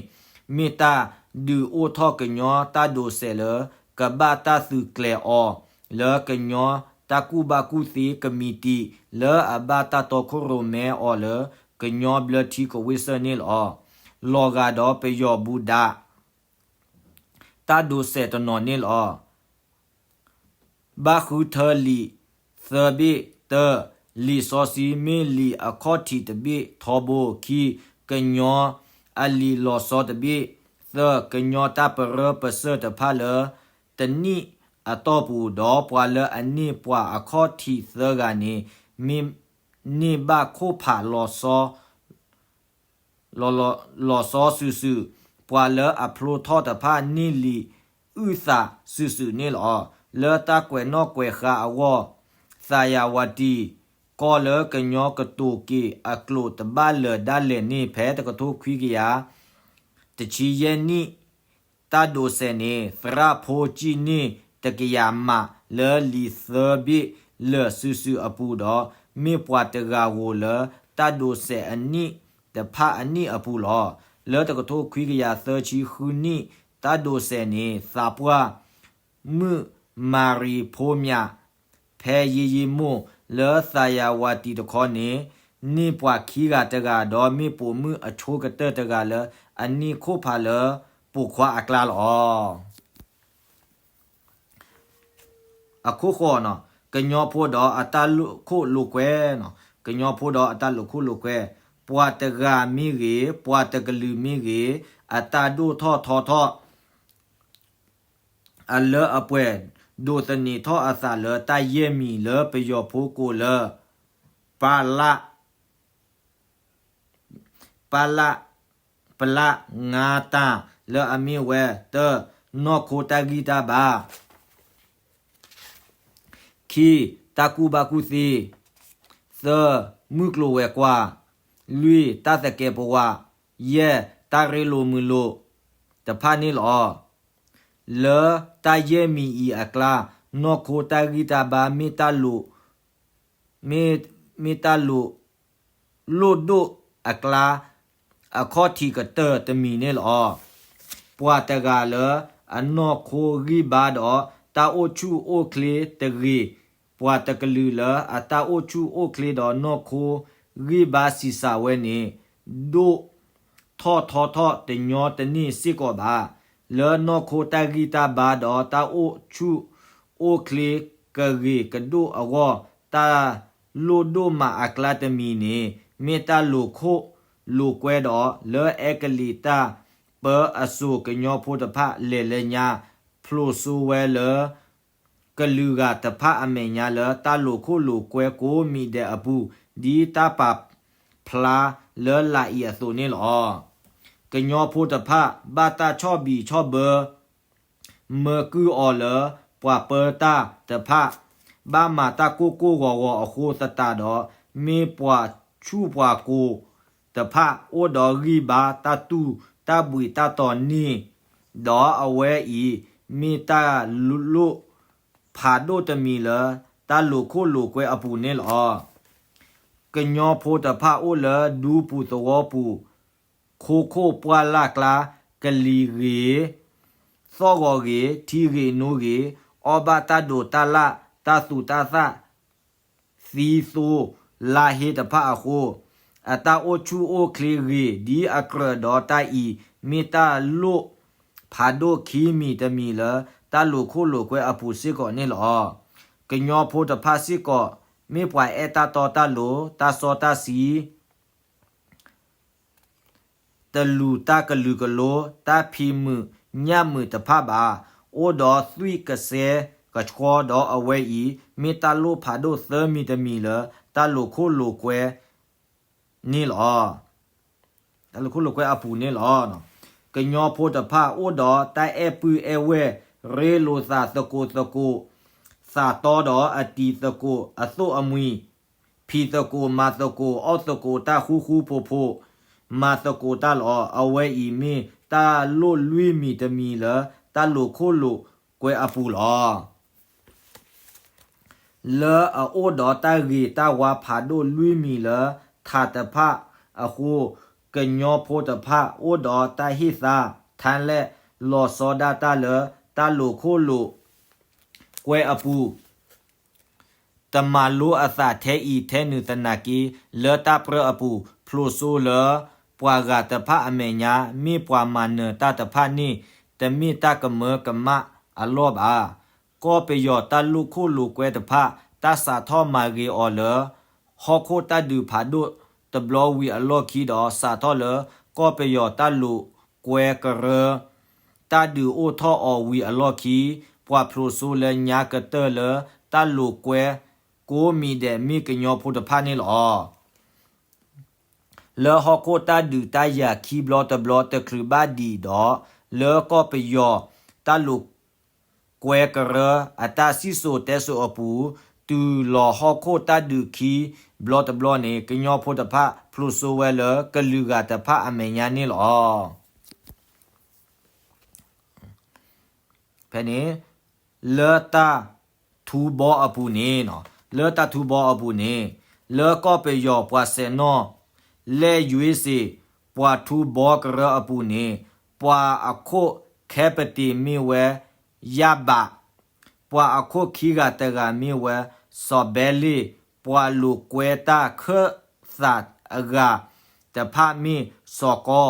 မ့ၢ်တၢ်ဒုးအိၣ်ထီၣ်ကညီတၢ်ဒိးစဲးလၢ ကဘၣ်တၢ်သုးကျဲၤအီၤ လၢကညီတၢ်ကူၣ်ဘၣ်ကူၣ်သ့ကမံးတံာ် လၢအဘၣ်တၢ်တီခိၣ်ရိၣ်မဲအီၤလၢ ကညီဘျၢထံကဝ့ၢ်စၢၣ်န့ၣ်လီၤ. လီၤဂာ်ဒီးပယီၤဘူးဒး တၢ်ဒိးစဲးတနီၤန့ၣ်လီၤ. ဘၣ်ဃုထၢလံာ်သၢဘ့ၣ်, တၢ, လံာ်စီဆှံမ့ၢ်လံာ်အခီၣ်ထံးတဘ့ၣ်ထီဘိ, ခံ, ကညီအလံာ်လီၤဆီတဘ့ၣ်, သၢ, ကညီတၢ်ပရၢပစၢၢ်တဖၣ်လၢတနံၣ်အတီၢ်ပူၤ, ဒီးပှၤလၢအန့ၢ်ပှၤအခီၣ်ထံးသၢဂၤန့ၣ် မ့ၢ်န့ၢ်ဘၣ်ခိၣ်ဖးလီၤဆီ လီၤ လီၤဆီစုာ်စုာ်, ပှၤလၢအဖျိထီၣ်တဖၣ်န့ၢ်လံာ်အုၣ်သးစုာ်စုာ်န့ၣ်လီၤ. လၢတၢ်ကွဲးနီၣ်ကွဲးဃါအဂီၢ်, သးယၤဝးတံၢ် ကီၢ်လၢကညီကတိၤက့ၤအကျိာ်တဘၣ်လၢာ်ဒၣ်လဲာ်န့ၣ် ဖဲတကထိခွံကယၤ တဆံယဲၢ်နံၣ် တၢ်ဒိးစဲးန့ၣ် သရၣ်ဖိစံၣ်န့ၢ်တကယၤမးလၢလံာ်သၢဘ့ၣ်လၢာ်စုာ်စုာ်အပူၤဒီး မ့ၢ်ပှၤတဂၤဧိၤလၢတၢ်ဒိးစဲးအနံၣ်တဖၣ်အနံၣ်အပူၤလီၤ. လၢတကထိခွံကယၤသၢဆံဃုနံၣ် တၢ်ဒိးစဲးန့ၣ် သးပှၢ် မုၣ်မၤရံဖိမၠး ဖဲယံာ်ယံာ်မိၢ် လၢသးယၤဝးတံၢ်တခီန့ၣ် န့ၢ်ပှၤခံဂၤတဂၤ ဒီးမ့ၢ်ပိာ်မုၣ်အဆိကတၢၢ်တဂၤလၢ အန့ၢ်ခိၣ်ဖးလၢပိာ်ခွါအကျါလီၤ. အခိၣ်ဃိး, ကညီဖိဒီးအတၢ်လိာ်ခိၣ်လိာ်ကွဲ, ကညီဖိဒီးအတၢ်လိာ်ခိၣ်လိာ်ကွဲ, ပှၤတဂၤမ့ၢ်ဂ့ၤ, ပှၤတကလုာ်မ့ၢ်ဂ့ၤ, အတၢ်ဒိၣ်ထီၣ်ထီထီၣ် အလၢအပှဲၤ ဒိးသန့ၤထီၣ်အသးလၢတၢ်ယဲၢ်မံၤလၢပယီၤဖိကိးလၢ ပလ ပလ ပလ ငါတၢ် လၢအမ့ၢ်ဝဲ တၢ နီၢ်ခိတၢ်ဂံၢ်တၢ်ဘါ ခံ, တၢ်ကူၣ်ဘၣ်ကူၣ်သ့, သၢ, မုၢ်ကျိၤဝဲၤကွာ်, လွံၢ်, တၢ်သကဲးပဝး, ယဲၢ်, တၢ်ရ့လိာ်မုာ်လိာ်တဖၣ်န့ၣ်လီၤ. လၢတၢ်ယဲၢ်မံၤအံၤအကျါ, နီၢ်ခိတၢ်ဂံၢ်တၢ်ဘါ မ့ၢ်တၢ်လိၣ် မ့ၢ်, မ့ၢ်တၢ်လိၣ် လိၣ်ဒိၣ်အကျါ အခီၣ်ထံးကတၢၢ်တမံၤန့ၣ်လီၤ. ပှၤတဂၤလၢအနီၢ်ခိဂံၢ်ဘါဒီးတၢ်အိၣ်ဆူၣ်အိၣ်ချ့တဂ့ၤ, ပှၤတကလုာ်လၢအတၢ်အိၣ်ဆူၣ်အိၣ်ချ့ဒီးနီၢ်ခိဂံၢ်ဘါဆံးစၢ်ဝဲန့ၣ် ဒိၣ်ထီၣ်ထီထီၣ်တညီတန့ၢ်စ့ၢ်ကီးဘၣ်. လၢနီၢ်ခိတၢ်ဂံၢ်တၢ်ဘါဒီးတၢ်အိၣ်ဆူၣ်အိၣ်ချ့ကဂ့ၤကဒိၣ်အဂီၢ်, တၢ်လိၣ်ဒိၣ်မးအကျါတမံၤန့ၣ် မ့ၢ်တၢ်လိာ်ခိၣ်လိာ်ကွဲဒီး လၢအဲကလံးတၢ်ပၢအစိၤ ကညီဖိတဖၣ်လဲၤလၢညါ ဖျိးစိဝဲလၢ ကလုာ်ဂၤတဖၣ်အမဲာ်ညါလၢ တၢ်လိာ်ခိၣ်လိာ်ကွဲကိးမံၤဒဲးအပူၤ ဒ်တၢ်ပာ်ဖျါလၢလာ်အံၤအသိးန့ၣ်လီၤ. ကညီဖိတဖၣ် ဘၣ်တၢ်ဆီၣ်ဘံၣ်ဆီၣ်ဘၢ မၢကုၢ်အီၤလၢ ပှၤပၢတၢ်တဖၣ် ဘၣ်မၤတၢ်ကိၢ်ကိၢ်ဂီၤဂီၤအဃိသတးဒီး မ့ၢ်ပှၤဆူၣ်ပှၤကိၤတဖၣ် အိၣ်ဒီးဂံၢ်ဘါတၢ်တူၢ်တၢ်ဘှံးတၢ်တီၤန့ၣ်, ဒီးအဝဲအံၤ မ့ၢ်တၢ်လိၣ်ဖးဒိၣ်တမံၤလၢ တၢ်လိာ်ခိၣ်လိာ်ကွဲအပူၤန့ၣ်လီၤ. ကညီဖိတဖၣ်အိၣ်လၢဒူပူၤသဝီပူၤ ခိခိၣ်ပှၢ်လၢ်ကျါ ကလံၤဂ့ၤ သီၣ်ဂီၤဂ့ၤ ထံဂ့ၤနိဂ့ၤ အီၣ်ဘၣ်တၢ်ဒိးတၢ်လၣ် တၢ်သူၣ်တၢ်သၣ် သံသိလါဟ့တဖၣ်အဃိ, အတၢ်အိၣ်ဆူၣ်အိၣ်ချ့ဂ့ၤ ဒ်အကြၢးဒီးတၢ်အံၤ မ့ၢ်တၢ်လိၣ်ဖးဒိၣ်ခံမံၤတမံၤလၢ တၢ်လိာ်ခိၣ်လိာ်ကွဲအပူၤစ့ၢ်ကီးန့ၣ်လီၤ. ကညီဖိတဖၣ်စ့ၢ်ကီး မ့ၢ်ပှၤအဲၣ်တၢ်တီတၢ်လိၤ တၢ်စီတၢ်ဆှံ တလူၤတၢ်ကလုာ်ကလိ တၢ်ဖံးမုာ်ညၣ်မုာ်တဖၣ်ဘၣ်, အိၣ်ဒီးသွံၣ်ကစဲကဆှီဒီးအဝဲအံၤ မ့ၢ်တၢ်လိၣ်ဖးဒိၣ်သၢမံၤတမံၤလၢ တၢ်လိာ်ခိၣ်လိာ်ကွဲန့ၣ်လီၤ. တၢ်လိာ်ခိၣ်လိာ်ကွဲအပူၤန့ၣ်လီၤ. ကညီဖိတဖၣ်အိၣ်ဒီးတၢ်အဲၣ်ပုၢ်အဲၣ်ဝဲၢ် ရ့လိာ်သးသကိးသကိး သးတီဒီးအတံၤသကိး အသိၣ်အမှံၤ ဖံးသကိးမၤသကိး အီၣ်သကိးတၢ်ဃူဃူဖိးဖိး မၤသကိးတၢ်လီၤ. အဝဲအံၤမ့ၢ်တၢ်လိၣ်လွံၢ်မံၤတမံၤလၢ တၢ်လိာ်ခိၣ်လိာ်ကွဲအပူၤလီၤ. လၢအအိၣ်ဒီးတၢ်ဂ့ၤတၢ်ဝါဖးဒိၣ်လွံၢ်မံၤလၢထးတဖၣ်အဃိ, ကညီဖိတဖၣ်အိၣ်ဒီးတၢ်ဟ့ၣ်သါ ထါလဲၢ် လီၤဆီဒၣ်တၢ်လၢတၢ်လိာ်ခိၣ်လိာ်ကွဲအပူၤ တမၤလိအသးထဲအံၤထဲနုာ်သနာ်က့ လၢတၢ်ပြၢအပူၤ ဖျိးစိလၢပှၤဂၤတဖၣ်အမဲာ်ညါ မ့ၢ်ပှၤမၤနၢၤတၢ်တဖၣ်န့ၣ် တမ့ၢ်တၢ်ကမၢကမၣ်အလီၢ်ဘၣ်. ကီၢ်ပယီၤတၢ်လိာ်ခိၣ်လိာ်ကွဲတဖၣ် တၢ်စးထီၣ်မၤဂ့ၤအီၤလၢ ဟီၣ်ခိၣ်တၢ်ဒုးဖးဒိၣ်တဘျီဝံၤအလီၢ်ခံဒီး စးထီၣ်လၢကီၢ်ပယီၤတၢ်လိာ်ကွဲကရၢ တၢ်ဒုးအိၣ်ထီၣ်အီၤဝံၤအလီၢ်ခံ ပှၤဖျိးစိလၢညါကတၢၢ်လၢတၢ်လိာ်ကွဲ ကိးမံၤဒဲးမ့ၢ်ကညီဖိတဖၣ်န့ၣ်လီၤ. လၢဟီၣ်ခိၣ်တၢ်ဒုးတၢ်ယၤခံဘျီတဘျီတချုးဘၣ်ဒံးဒီး လၢကီၢ်ပယီၤတၢ်လိာ်ကွဲကရၢအတၢ်စံၣ်စိၤတဲစိၤအပူၤ တုၤလီၤဟီၣ်ခိၣ်တၢ်ဒုးခံဘျီတဘျီန့ၣ် ကညီဖိတဖၣ်ဖျိးစိဝဲလၢကလုာ်ဂၤတဖၣ်အမဲာ်ညါန့ၣ်လီၤ. ဖဲန့ၣ် လၢတၢ်ထူဘီအပူၤန့ၣ်, လၢတၢ်ထူဘီအပူၤန့ၣ်, လၢကီၢ်ပယီၤပှၤဆဲးနီၣ်လဲၢ်ယွ့စ့ၣ် ပှၤထူဘီကရၢအပူၤန့ၣ်, ပှၤအခိၣ်ခဲပတ့ၤမ့ၢ်ဝဲ ယၣ်ဘး, ပှၤအခိၣ်ခံဂၤတဂၤမ့ၢ်ဝဲ စီၤဘဲလ့ၣ်, ပှၤလိာ်ကွဲတၢ်ခၢၣ်သးအဂၤတဖၣ်မ့ၢ်စီၤကီ,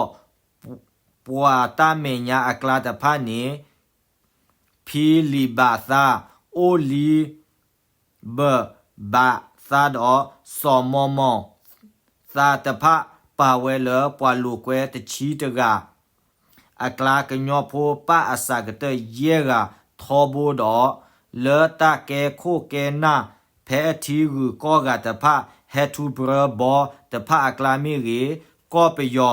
ပှၤတၢ်မဲာ်ညါအကျါတဖၣ်န့ၣ် ဖံလံးဘးသါ, အိၣ်လံဘၢးဘးသါဒီး စီၤမီၤမီၤသါတဖၣ် ပာ်ဝဲလၢပှၤလိာ်ကွဲတဆံတဂၤအကျါ ကညီဖိပၣ်အစှၤကတၢၢ်ယဲၢ်ဂၤထီဘိဒီး လၢတၢ်ကဲခိၣ်ကဲနၢ် ဖဲထံဂုၤကီၢ်ဂၤတဖၣ် ဟဲထူပြၢဘီတဖၣ်အကျါမ့ၢ်ဂ့ၤ, ကီၢ်ပယီၤ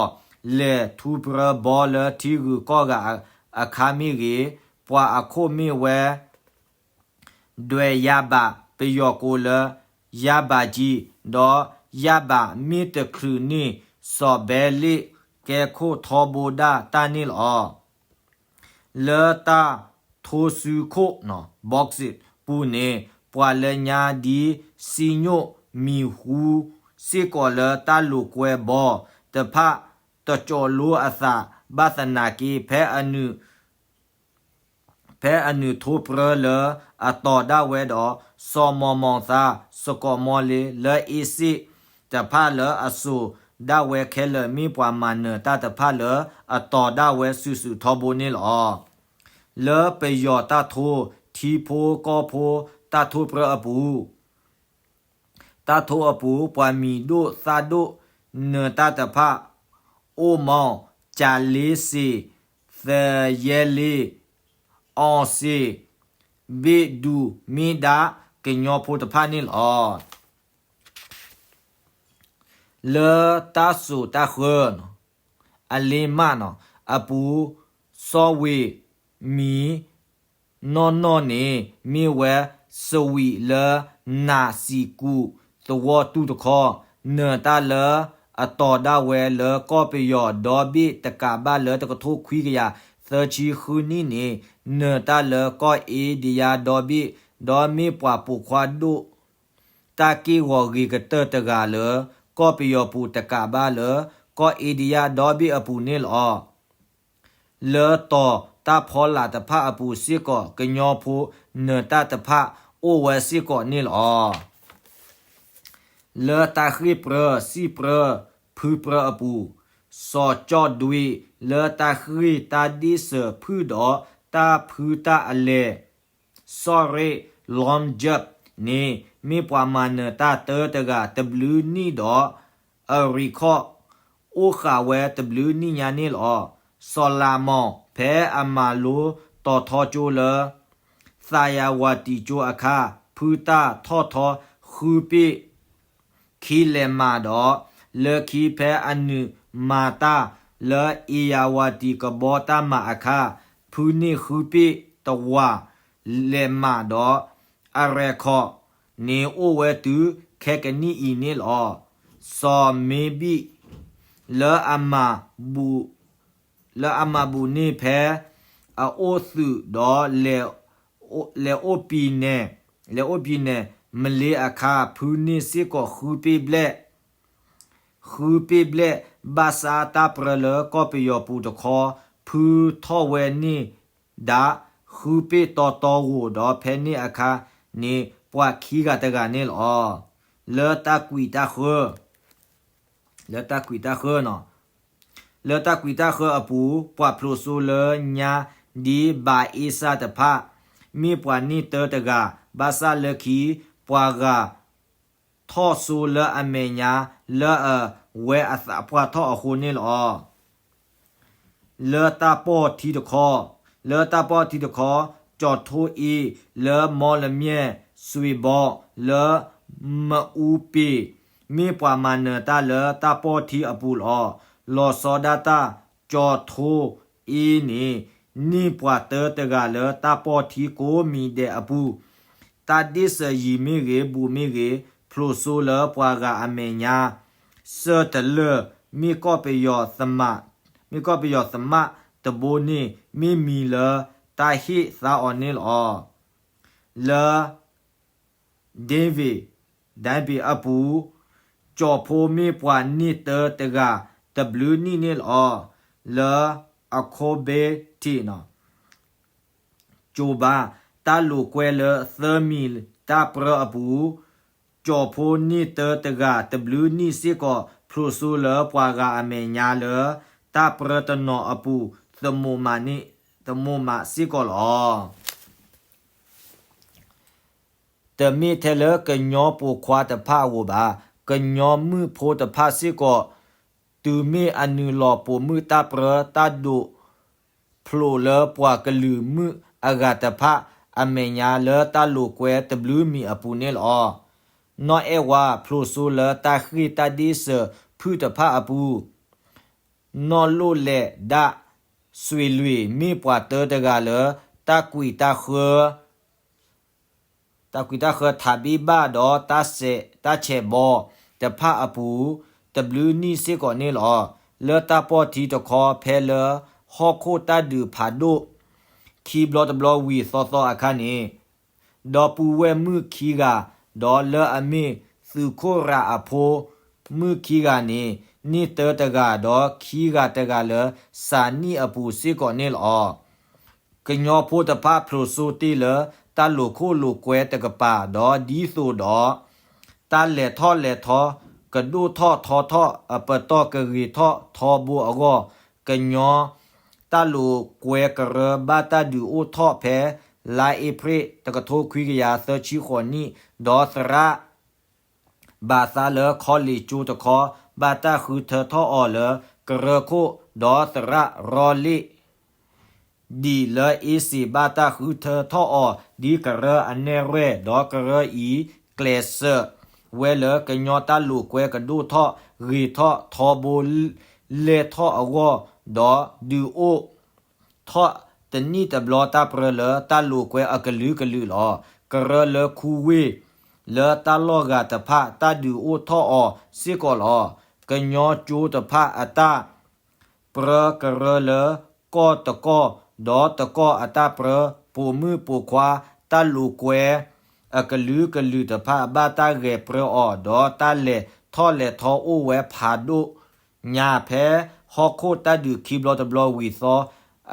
လဲၤထူပြၢဘီလၢထံဂုၤကီၢ်ဂၤအခါမ့ၢ်ဂ့ၤ, ပှၤအခိၣ်မ့ၢ်ဝဲ ဒွဲၣ်ယါဘး ပယီၤကိးလၢ ယါဘးကံ, ဒီးယါဘးမ့ၢ်တချုးန့ၢ် စီၤဘဲလ့ၣ်ကဲခိၣ်ထီဘိဒၣ်တၢ်န့ၣ်လီၤ. လၢတၢ်ထိစုခိၣ် Brexit ပူၤန့ၣ် ပှၤလၢညါဒ်စံညိၣ်မံၤဟူ စ့ၢ်ကီးလၢတၢ်လိာ်ကွဲဘီတဖၣ် တကၠီၤလိအသး ဘၣ်သနာ်က့ ဖဲအနုာ် ဖဲအနုာ်ထိပြၢလၢအတီၤဒၣ်ဝဲဒီး စီၤမီၤမီၤသါ စကီးမီလ့ လၢအ့စ့ၣ်တဖၣ်လၢအစိာ်ဒၣ်ဝဲခဲလၢာ် မ့ၢ်ပှၤမၤနၢၤတၢ်တဖၣ်လၢအတီၤဒၣ်ဝဲစုာ်စုာ်ထီဘိန့ၣ်လီၤ. လၢပယီၤတၢ်ထိ ထံဖိကီၢ်ဖိတၢ်ထိပြၢအပူၤ တၢ်ထိအပူၤ ပှၤမံၤဒိၣ်သၣ်ဒိၣ်နၢၤတၢ်တဖၣ် အိၣ်မီ ကၠၤလ့စ့ၣ်, သယဲလ့ၣ်, အီစ့ၣ်, ဘ့ၣ်ဒူၣ် မ့ၢ်ဒၣ်ကညီဖိတဖၣ်န့ၣ်လီၤ. လၢတၢ်စိာ်တၢ်ဃၢ အလ့မးနီၤ အပူၤ စီၤဝ့ၢ်မံနီၢ်နီၢ်န့ၣ် မ့ၢ်ဝဲစဝံးလၢနးစံးကူးသဝီတူၢ်တခီ နၢၤတၢ်လၢအတီၤဒၣ်ဝဲလၢကီၢ်ပယီၤဒီဘ့ၣ်တကးဘၣ်လၢတကထိခွံကယၤသၢဆံဃုနံၣ်န့ၣ် နၢၤတၢ်လၢကီၢ်အ့ဒံယါဒီဘ့ၣ် ဒီးမ့ၢ်ပှၤပိာ်ခွါဒိၣ် တၢ်က့ၢ်ဂီၤဂ့ၤကတၢၢ်တဂၤလၢ ကီၢ်ပယီၤပူၤတကးဘၣ်လၢ ကီၢ်အ့ဒံယါဒီဘ့ၣ်အပူၤန့ၣ်လီၤ. လၢတီၤတၢ်ဖီလာ်တဖၣ်အပူၤစ့ၢ်ကီး ကညီဖိနၢၤတၢ်တဖၣ်အိၣ်ဝဲစ့ၢ်ကီးန့ၣ်လီၤ. လၢတၢ်ဃ့ၢ်ပြၢ စံၣ်ပြၢ ဖုပြၢအပူၤ, စီၤကၠီၣ်ဒွံ လၢတၢ်ဃ့ၢ်တၢ်ဒ့ၣ်စၢၤဖုၣ်ဒီးတၢ်ဖုတၢ်အလဲၤ စီၣ်ရ့ၣ် long jump န့ၣ် မ့ၢ်ပှၤမၤနၢၤတၢ်တၢတဂၤ တဘျုးနံၣ်ဒီး အrecord အိၣ်ဃာ်ဝဲတဘျုးနံၣ်ညါန့ၣ်လီၤ. စီၤလၤမီၢ် ဖဲအမၤလိတီၤထီကၠိလၢ သးယၤဝၤတံၣ်ကၠိအခါ ဖုတၢ်ထီၣ်ထီဃုပ့ၢ် ခံလဲၤမးဒီး လၢခံဖဲအနုာ်မၤတၢ်လၢ အ့ယၤဝၤတံၣ်ကဘီတၢ်မၤအခါ ဖုန့ၢ်ဃုပ့ၢ်တဝာ် လဲၤမးဒီး အrecordန့ၣ် အိၣ်ဝဲတုၤခဲကနံၣ်အံၤန့ၣ်လီၤ. စီၤမ့ဘံၣ် လၢအမၤဘူၣ် လၢအမၤဘူၣ်န့ၢ်ဖဲအအိၣ်သုးဒီး လဲၤအိၣ်ပံၤနဲၣ် လဲၤအိၣ်ပံၤနဲၣ် မလ့အခါ ဖုန့ၢ်စ့ၢ်ကီးဃုပ့ၢ်ဘျဲၣ် ဃုပ့ၢ်ဘျဲၣ် ဘၣ်ဆၣ်တၢ်ပြၢလၢကီၢ်ပယီၤပူၤတခီ ဖုထီၣ်ဝဲန့ၢ်ဒၣ် ဃုပ့ၢ်တီတီဧိၤဒီး ဖဲန့ၣ်အခါန့ၣ် ပှၤခံဂၤတဂၤန့ၣ်လီၤ. လၢတၢ်ကွံာ်တၢ်ဃၢ လၢတၢ်ကွံာ်တၢ်ဃၢနီၤ လၢတၢ်ကွံာ်တၢ်ဃၢအပူၤ ပှၤဖျိးစိလၢညါဒ်ဘၣ်အ့စၢ်တဖၣ် မ့ၢ်ပှၤန့ၢ်တၢတဂၤ ဘၣ်ဆၣ်လၢခံ ပှၤဂၤထီၣ်စိလၢအမဲာ်ညါ လၢအဝဲအသးပှၢ်ထီၣ်အဃိန့ၣ်လီၤ. လၢတၢ်ပီၢ်ထံတခီ လၢတၢ်ပီၢ်ထံတခီ ကၠီၤထိအ့ လၢမီလမၠဲၣ် စွ့ၤဘီ လၢမအူပ့ၤ မ့ၢ်ပှၤမၤနၢၤတၢ်လၢတၢ်ပီၢ်ထံအပူၤလီၤ. လီၤဆီဒၣ်တၢ် ကၠီၤထိအ့န့ၣ် န့ၢ်ပှၤတၢတဂၤလၢတၢ်ပီၢ်ထံကိးမံၤဒဲးအပူၤ တၢ်ဒ့ၣ်စၢၤယံၤမ့ၢ်ဂ့ၤ ဘူးမ့ၢ်ဂ့ၤ ဖျိးစိလၢပှၤဂၤအမဲာ်ညါ ဆၢတလၢာ် မ့ၢ်ကီၢ်ပယီၤသမၣ် မ့ၢ်ကီၢ်ပယီၤသမၣ်တဘိန့ၣ် မ့ၢ်မံၤလၢတၢ်ဟ့ၣ်သါအီၤန့ၣ်လီၤ. လၢ ဒ့ဝ့း ဒဲဘ့းအပူၤ ကၠီၤဖိမ့ၢ်ပှၤန့ၢ်တၢတဂၤ တဘျုးနံၣ်န့ၣ်လီၤ. လၢအခိဘ့ထံး ကၠိဘါ တၢ်လိာ်ကွဲလၢသၢမံၤတၢ်ပြၢအပူၤ ကၠီၤဖိန့ၢ်တၢတဂၤ တဘျုးနံၣ်စ့ၢ်ကီး ဖျိးစိလၢပှၤဂၤအမဲာ်ညါလၢ တၢ်ပြၢတနီၤအပူၤ သမူးမးစ့ၢ်ကီးလီၤ. တမ့ၢ်ထဲလၢကညီပိာ်ခွါတဖၣ်အဂီၢ်ဘၣ်, ကညီမုၣ်ဖိတဖၣ်စ့ၢ်ကီး တုၤမ့ၢ်အနုာ်လီၤပိာ်မုၣ်တၢ်ပြၢ တၢ်ဒိးဖျိးလၢပှၤကလုာ်မုၣ်အဂၤတဖၣ် အမဲာ်ညါလၢတၢ်လိာ်ကွဲတဘျုးမံၤအပူၤန့ၣ်လီၤ. နီၢ်အဲၣ်ဝါဖျိးစိလၢတၢ်ဃ့ၢ်တၢ်ဒ့ၣ်စၢၤဖုၣ်တဖၣ်အပူၤ, နီၢ်လိၣ်လဲးဒၣ်စွ့ၤလွံၢ် မ့ၢ်ပှၤတၢတဂၤလၢ တၢ်ကွံာ်တၢ်ဃၢ တၢ်ကွံာ်တၢ်ဃၢထးဘ့ၣ်ဘၣ်ဒီး တၢ်ဆဲးဘီတဖၣ်အပူၤ တဘျုးနံၣ်စ့ၢ်ကီးန့ၣ်လီၤ. လၢတၢ်ပီၢ်ထံတခီ ဖဲလၢဟီၣ်ခိၣ်တၢ်ဒုးဖးဒိၣ် ခံဘျီတဘျီဝံၤသီသီအခါန့ၣ် ဒီပုၢ်ဝဲၢ်မုၣ်ခံဂၤ, ဒီးလၢအမ့ၢ်သုးခိၣ်ရၤအဖိမုၣ်ခံဂၤန့ၣ် န့ၢ်တၢတဂၤ, ဒီးခံဂၤတဂၤလၢစးနံၣ်အပူၤစ့ၢ်ကီးန့ၣ်လီၤ. ကညီဖိတဖၣ်ဖျိးစိတ့ၢ်လၢတၢ်လိာ်ခိၣ်လိာ်ကွဲတကပၤ, ဒီးဒ်သိးဒီး တၢ်လဲၤထီၣ်လဲၤထီ ကဒိၣ်ထီၣ်ထီထီၣ်အပတီၢ်ကဂ့ၤထီၣ်ထီဘိအဂီၢ်, ကညီတၢ်လိာ်ကွဲကရၢဘၣ်တၢ်ဒုးအိၣ်ထီၣ်ဖဲ လါအ့ဖြ့ၣ် တကထိခွံကယၤသၢဆံဃိးနံၣ်, ဒီးသရၣ် ဘၣ်သါလၢခီလ့ၣ်ကၠိတခီ ဘၣ်တၢ်ဃုထၢထီၣ်အီၤလၢကရၢခိၣ်, ဒီးသရၣ်ရီလ့ၣ် ဒံၣ်လၢအ့စ့ၣ်ဘၣ်တၢ်ဃုထၢထီၣ်အီၤဒ်ကရၢအနဲၣ်ရွဲၣ်, ဒီးကရၢအံၤကျဲးစၢးဝဲလၢကညီတၢ်လိာ်ကွဲကဒိၣ်ထီၣ်ဂ့ၤထီၣ်ထီဘိလဲၢ်ထီၣ်အဂီၢ်, ဒီးဒုးအိၣ်ထီၣ်တနံၣ်တဘျီတၢ်ပြၢလၢတၢ်လိာ်ကွဲအကလုာ်ကလုာ်လီၤ. ကရၢလၢခူဝ့ၢ် လၢတၢ်လီၢ်ဂၤတဖၣ်တၢ်ဒုးအိၣ်ထီၣ်အီၤစ့ၢ်ကီးလီၤ. ကညီကၠိတဖၣ်အတၢ် ပြၢကရၢလၢကီၢ်တကီၢ်ဒီးတကီၢ်အတၢ်ပြၢ, ပိာ်မုၣ်ပိာ်ခွါတၢ်လိာ်ကွဲအကလုာ်ကလုာ်တဖၣ် ဘၣ်တၢ်ဂဲၤပြၢအီၤ, ဒီးတၢ်လဲၤထီၣ်လဲၤထီအိၣ်ဝဲဖးဒိၣ်ညါ ဖဲဟီၣ်ခိၣ်တၢ်ဒုးခံဘျီတဘျီဝံၤသီ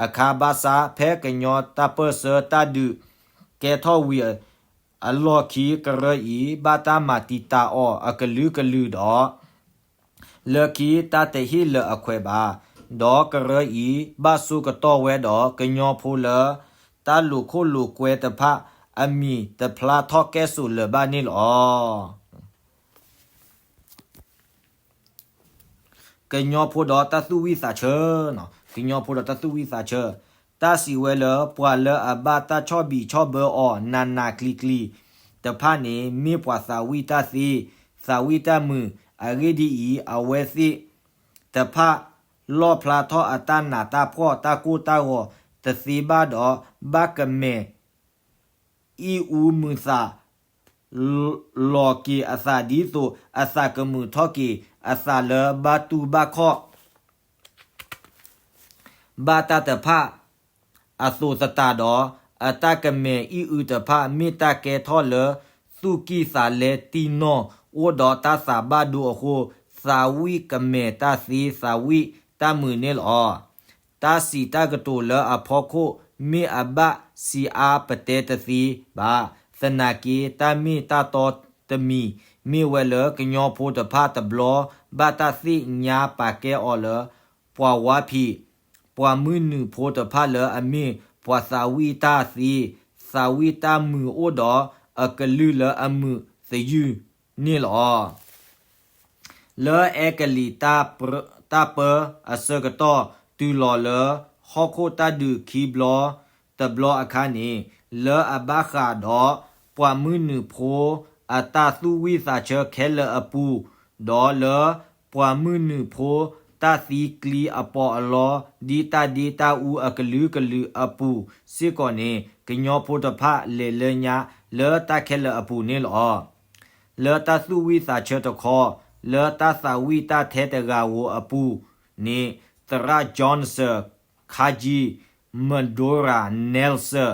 အခါ, ဘၣ်ဆၣ်ဖဲကညီတၢ်ပၢၢ်ဆၢတၢ်ဒုးကဲထီၣ်ဝံၤအလီၢ်ခံ ကရၢအံၤ ဘၣ်တၢ်မၤတံာ်တာ်အီၤအကလုာ်ကလုာ်ဒီး လၢခံတၢ်တဟ့ၣ်လၢာ်အခွဲးဘၣ်, ဒီးကရၢအံၤ ဘၣ်ဆိကတီၢ်ဝဲဒီးကညီဖိလၢ တၢ်လိာ်ခိၣ်လိာ်ကွဲတဖၣ်အမံၤတဖျါထီၣ်ကဲၣ်ဆိးလၢၤဘၣ်န့ၣ်လီၤ. ကညီဖိဒီးတၢ်သူၣ်ဝံၣ်သးဆၢ, ကညီဖိဒီးတၢ်သူၣ်ဝံၣ်သးဆၢ, တၢ်စံးဝဲလၢ ပှၤလၢအဘၣ်တၢ်ဆီၣ်ဘံးဆီၣ်ဘၢအီၤနးနးကျံၤကျံၤတဖၣ်န့ၣ် မ့ၢ်ပှၤသးဝံၣ်တၢ်သ့, သးဝံၣ်တၢ်မုာ်, အဂ့ၢ်ဒ်အံၤ, အဝဲသ့ၣ်တဖၣ် လီၣ်ဖျါထီၣ်အတၢ်နးတၢ်ဖှီၣ်တၢ်ကိၢ်တၢ်ဂီၤတသ့ဘၣ်ဒီး ဘၣ်ကမဲာ် အံၣ်အူမုာ်သး လီၤက့ၤအသးဒ်သိး အသးကမုာ်ထီၣ်က့ၤအသးလၢဘၣ်တူၢ်ဘၣ်ခီၣ် ဘၣ်တၢ်တဖၣ်အသိးသတးဒီး အတၢ်ကမဲာ်အံၣ်အူတဖၣ် မ့ၢ်တၢ်ကဲထီၣ်လၢသူၣ်ကံၢ်သးလဲတံၢ်နီၢ် အိၣ်ဒီးတၢ်သးဘၣ်ဒိအဃိ သးဝံၣ်ကမဲာ်တၢ်သ့ သးဝံၣ်တၢ်မုာ်န့ၣ်လီၤ. တၢ်စံးတၢ်ကတိၤလၢအဖီခိၣ် မ့ၢ်အဘၣ်စံးအါပတဲတသ့ဘၣ်. သနာ်က့ တၢ်မ့ၢ်တၢ်တီတမံၤ မ့ၢ်ဝဲလၢကညီဖိတဖၣ်တဘျီ ဘၣ်တၢ်သ့ၣ်ညါပာ်ကဲအီၤလၢ ပှၤဝါဖံး ပှၤမုၢ်နုာ်ဖိတဖၣ်လၢအမ့ၢ်ပှၤသးဝံၣ်တၢ်သ့ သးဝံၣ်တၢ်မုာ်အိၣ်ဒီးအကလုၢ်လၢအမုာ်သယုၢ်န့ၣ်လီၤ. လၢအဲကလံးတၢ်ပၢအဆၢကတီၢ် တုၤလီၤလၢဟီၣ်ခိၣ်တၢ်ဒုးခံဘျီတဘျီအခါန့ၣ် လၢအဘၣ်ဃးဒီးပှၤမုၢ်နုာ်ဖိအတၢ်သူၣ်ဝံၣ်သးဆၢခဲလၢာ်အပူၤ, ဒီးလၢပှၤမုၢ်နုာ်ဖိတၢ်သံကျံအပီးအလီ ဒ်တၢ်ဒ့တၢ်အူအကလုာ်ကလုာ်အပူၤစ့ၢ်ကီးန့ၣ် ကညီဖိတဖၣ်လဲၤလၢညါလၢတၢ်ခဲလၢာ်အပူၤန့ၣ်လီၤ. လၢတၢ်သူၣ်ဝံၣ်သးဆၢတခီ လၢတၢ်သးဝံၣ်တၢ်ထဲတဂၤဧိၤအပူၤန့ၣ် သရၣ် Johnson Kaji Medora Nelson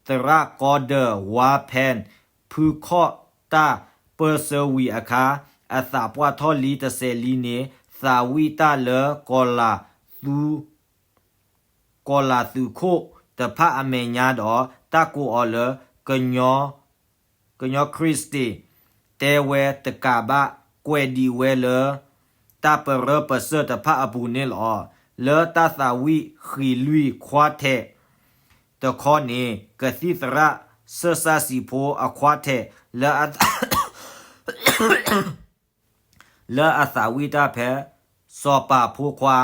သရၣ် Cordell Warpen ဖုခီၣ်တၢ်ပၢၢ်ဆၢဝံၤအခါ အသးပှၢ်ထီၣ်လံတစဲးလံန့ၣ် သးဝံၣ်တၢ်လၢ ကီၤလၤသုးခိၣ်တဖၣ်အမဲာ်ညါဒီး တၢ်ကိးအီၤလၢ ကညီ Christian တဲဝဲတကးဘၣ် ကွဲးဒံးဝဲလၢ တၢ်ပရၢပစၢၢ်တဖၣ်အပူၤန့ၣ်လီၤ. လၢတၢ်သးဝံၣ်ဃံးလွံၢ်ခွါထဲးတခီန့ၣ် ကသံၣ်သရၣ် စၢၢ်စၢ်စံးဖိအခွါထဲး လၢအ လၢအသးဝံၣ်တၢ်ဖဲ စီၤပၤဖိခွါ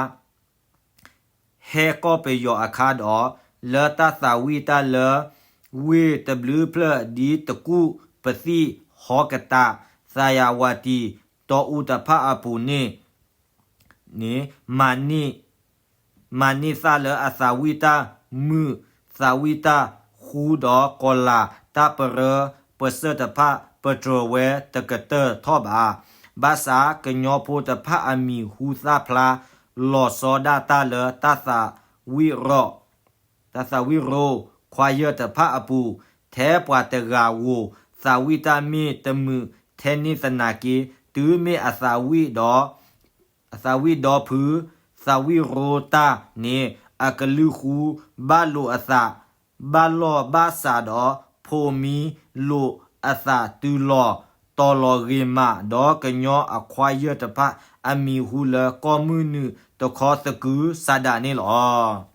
ဟဲကီၢ်ပယီၤအခါဒီး လၢတၢ်သးဝံၣ်တၢ်လၢ ဝ့ၢ်တဘျုးဖျၢၣ်ဒ်တကူၣ်, ပသံၣ်, ဟီကတး, သးယၤဝးတံၣ်, တီအူတဖၣ်အပူၤန့ၣ် မၤန့ၢ်သၣ်လၢအသးဝံၣ်တၢ်မုာ်, သးဝံၣ်တၢ်ဃူဒီးကီၤလၤတၢ်ပရၢပစၢၢ်တဖၣ် ပတြၢၤဝဲတကတၢၢ်ထီၣ်ဘၣ်. ဘၣ်ဆၣ်ကညီဖိတဖၣ်အမံၤဟူသၣ်ဖျါ လီၤဆီဒၣ်တၢ်လၢတၢ်သးဝံၣ်ရိ တၢ်သးဝံၣ်ရိခွါယၢၢ်တဖၣ်အပူၤ, ထဲပှၤတဂၤဧိၤ သးဝံၣ်တၢ်မ့ၢ်တမုာ်ထဲန့ၣ်သနာ်က့, တုၤမ့ၢ်အသးဝံၣ်ဒီး အသးဝံၣ်ဒီဖု, သးဝံၣ်ရိတၢ်န့ၣ် အကလုၢ်ဃူဘၣ်လိာ်အသး, ဘၣ်လီၢ်ဘၣ်စးဒီး ဖိးမံလိာ်အသးတုၤလီၤတီၤလီၤဂ့ၤမး, ဒီးကညီအခွါယၢၢ်တဖၣ်အမံၤဟူလၢကီၢ်မုၢ်နုာ်တခီသကုၤဆးဒးန့ၣ်လီၤ.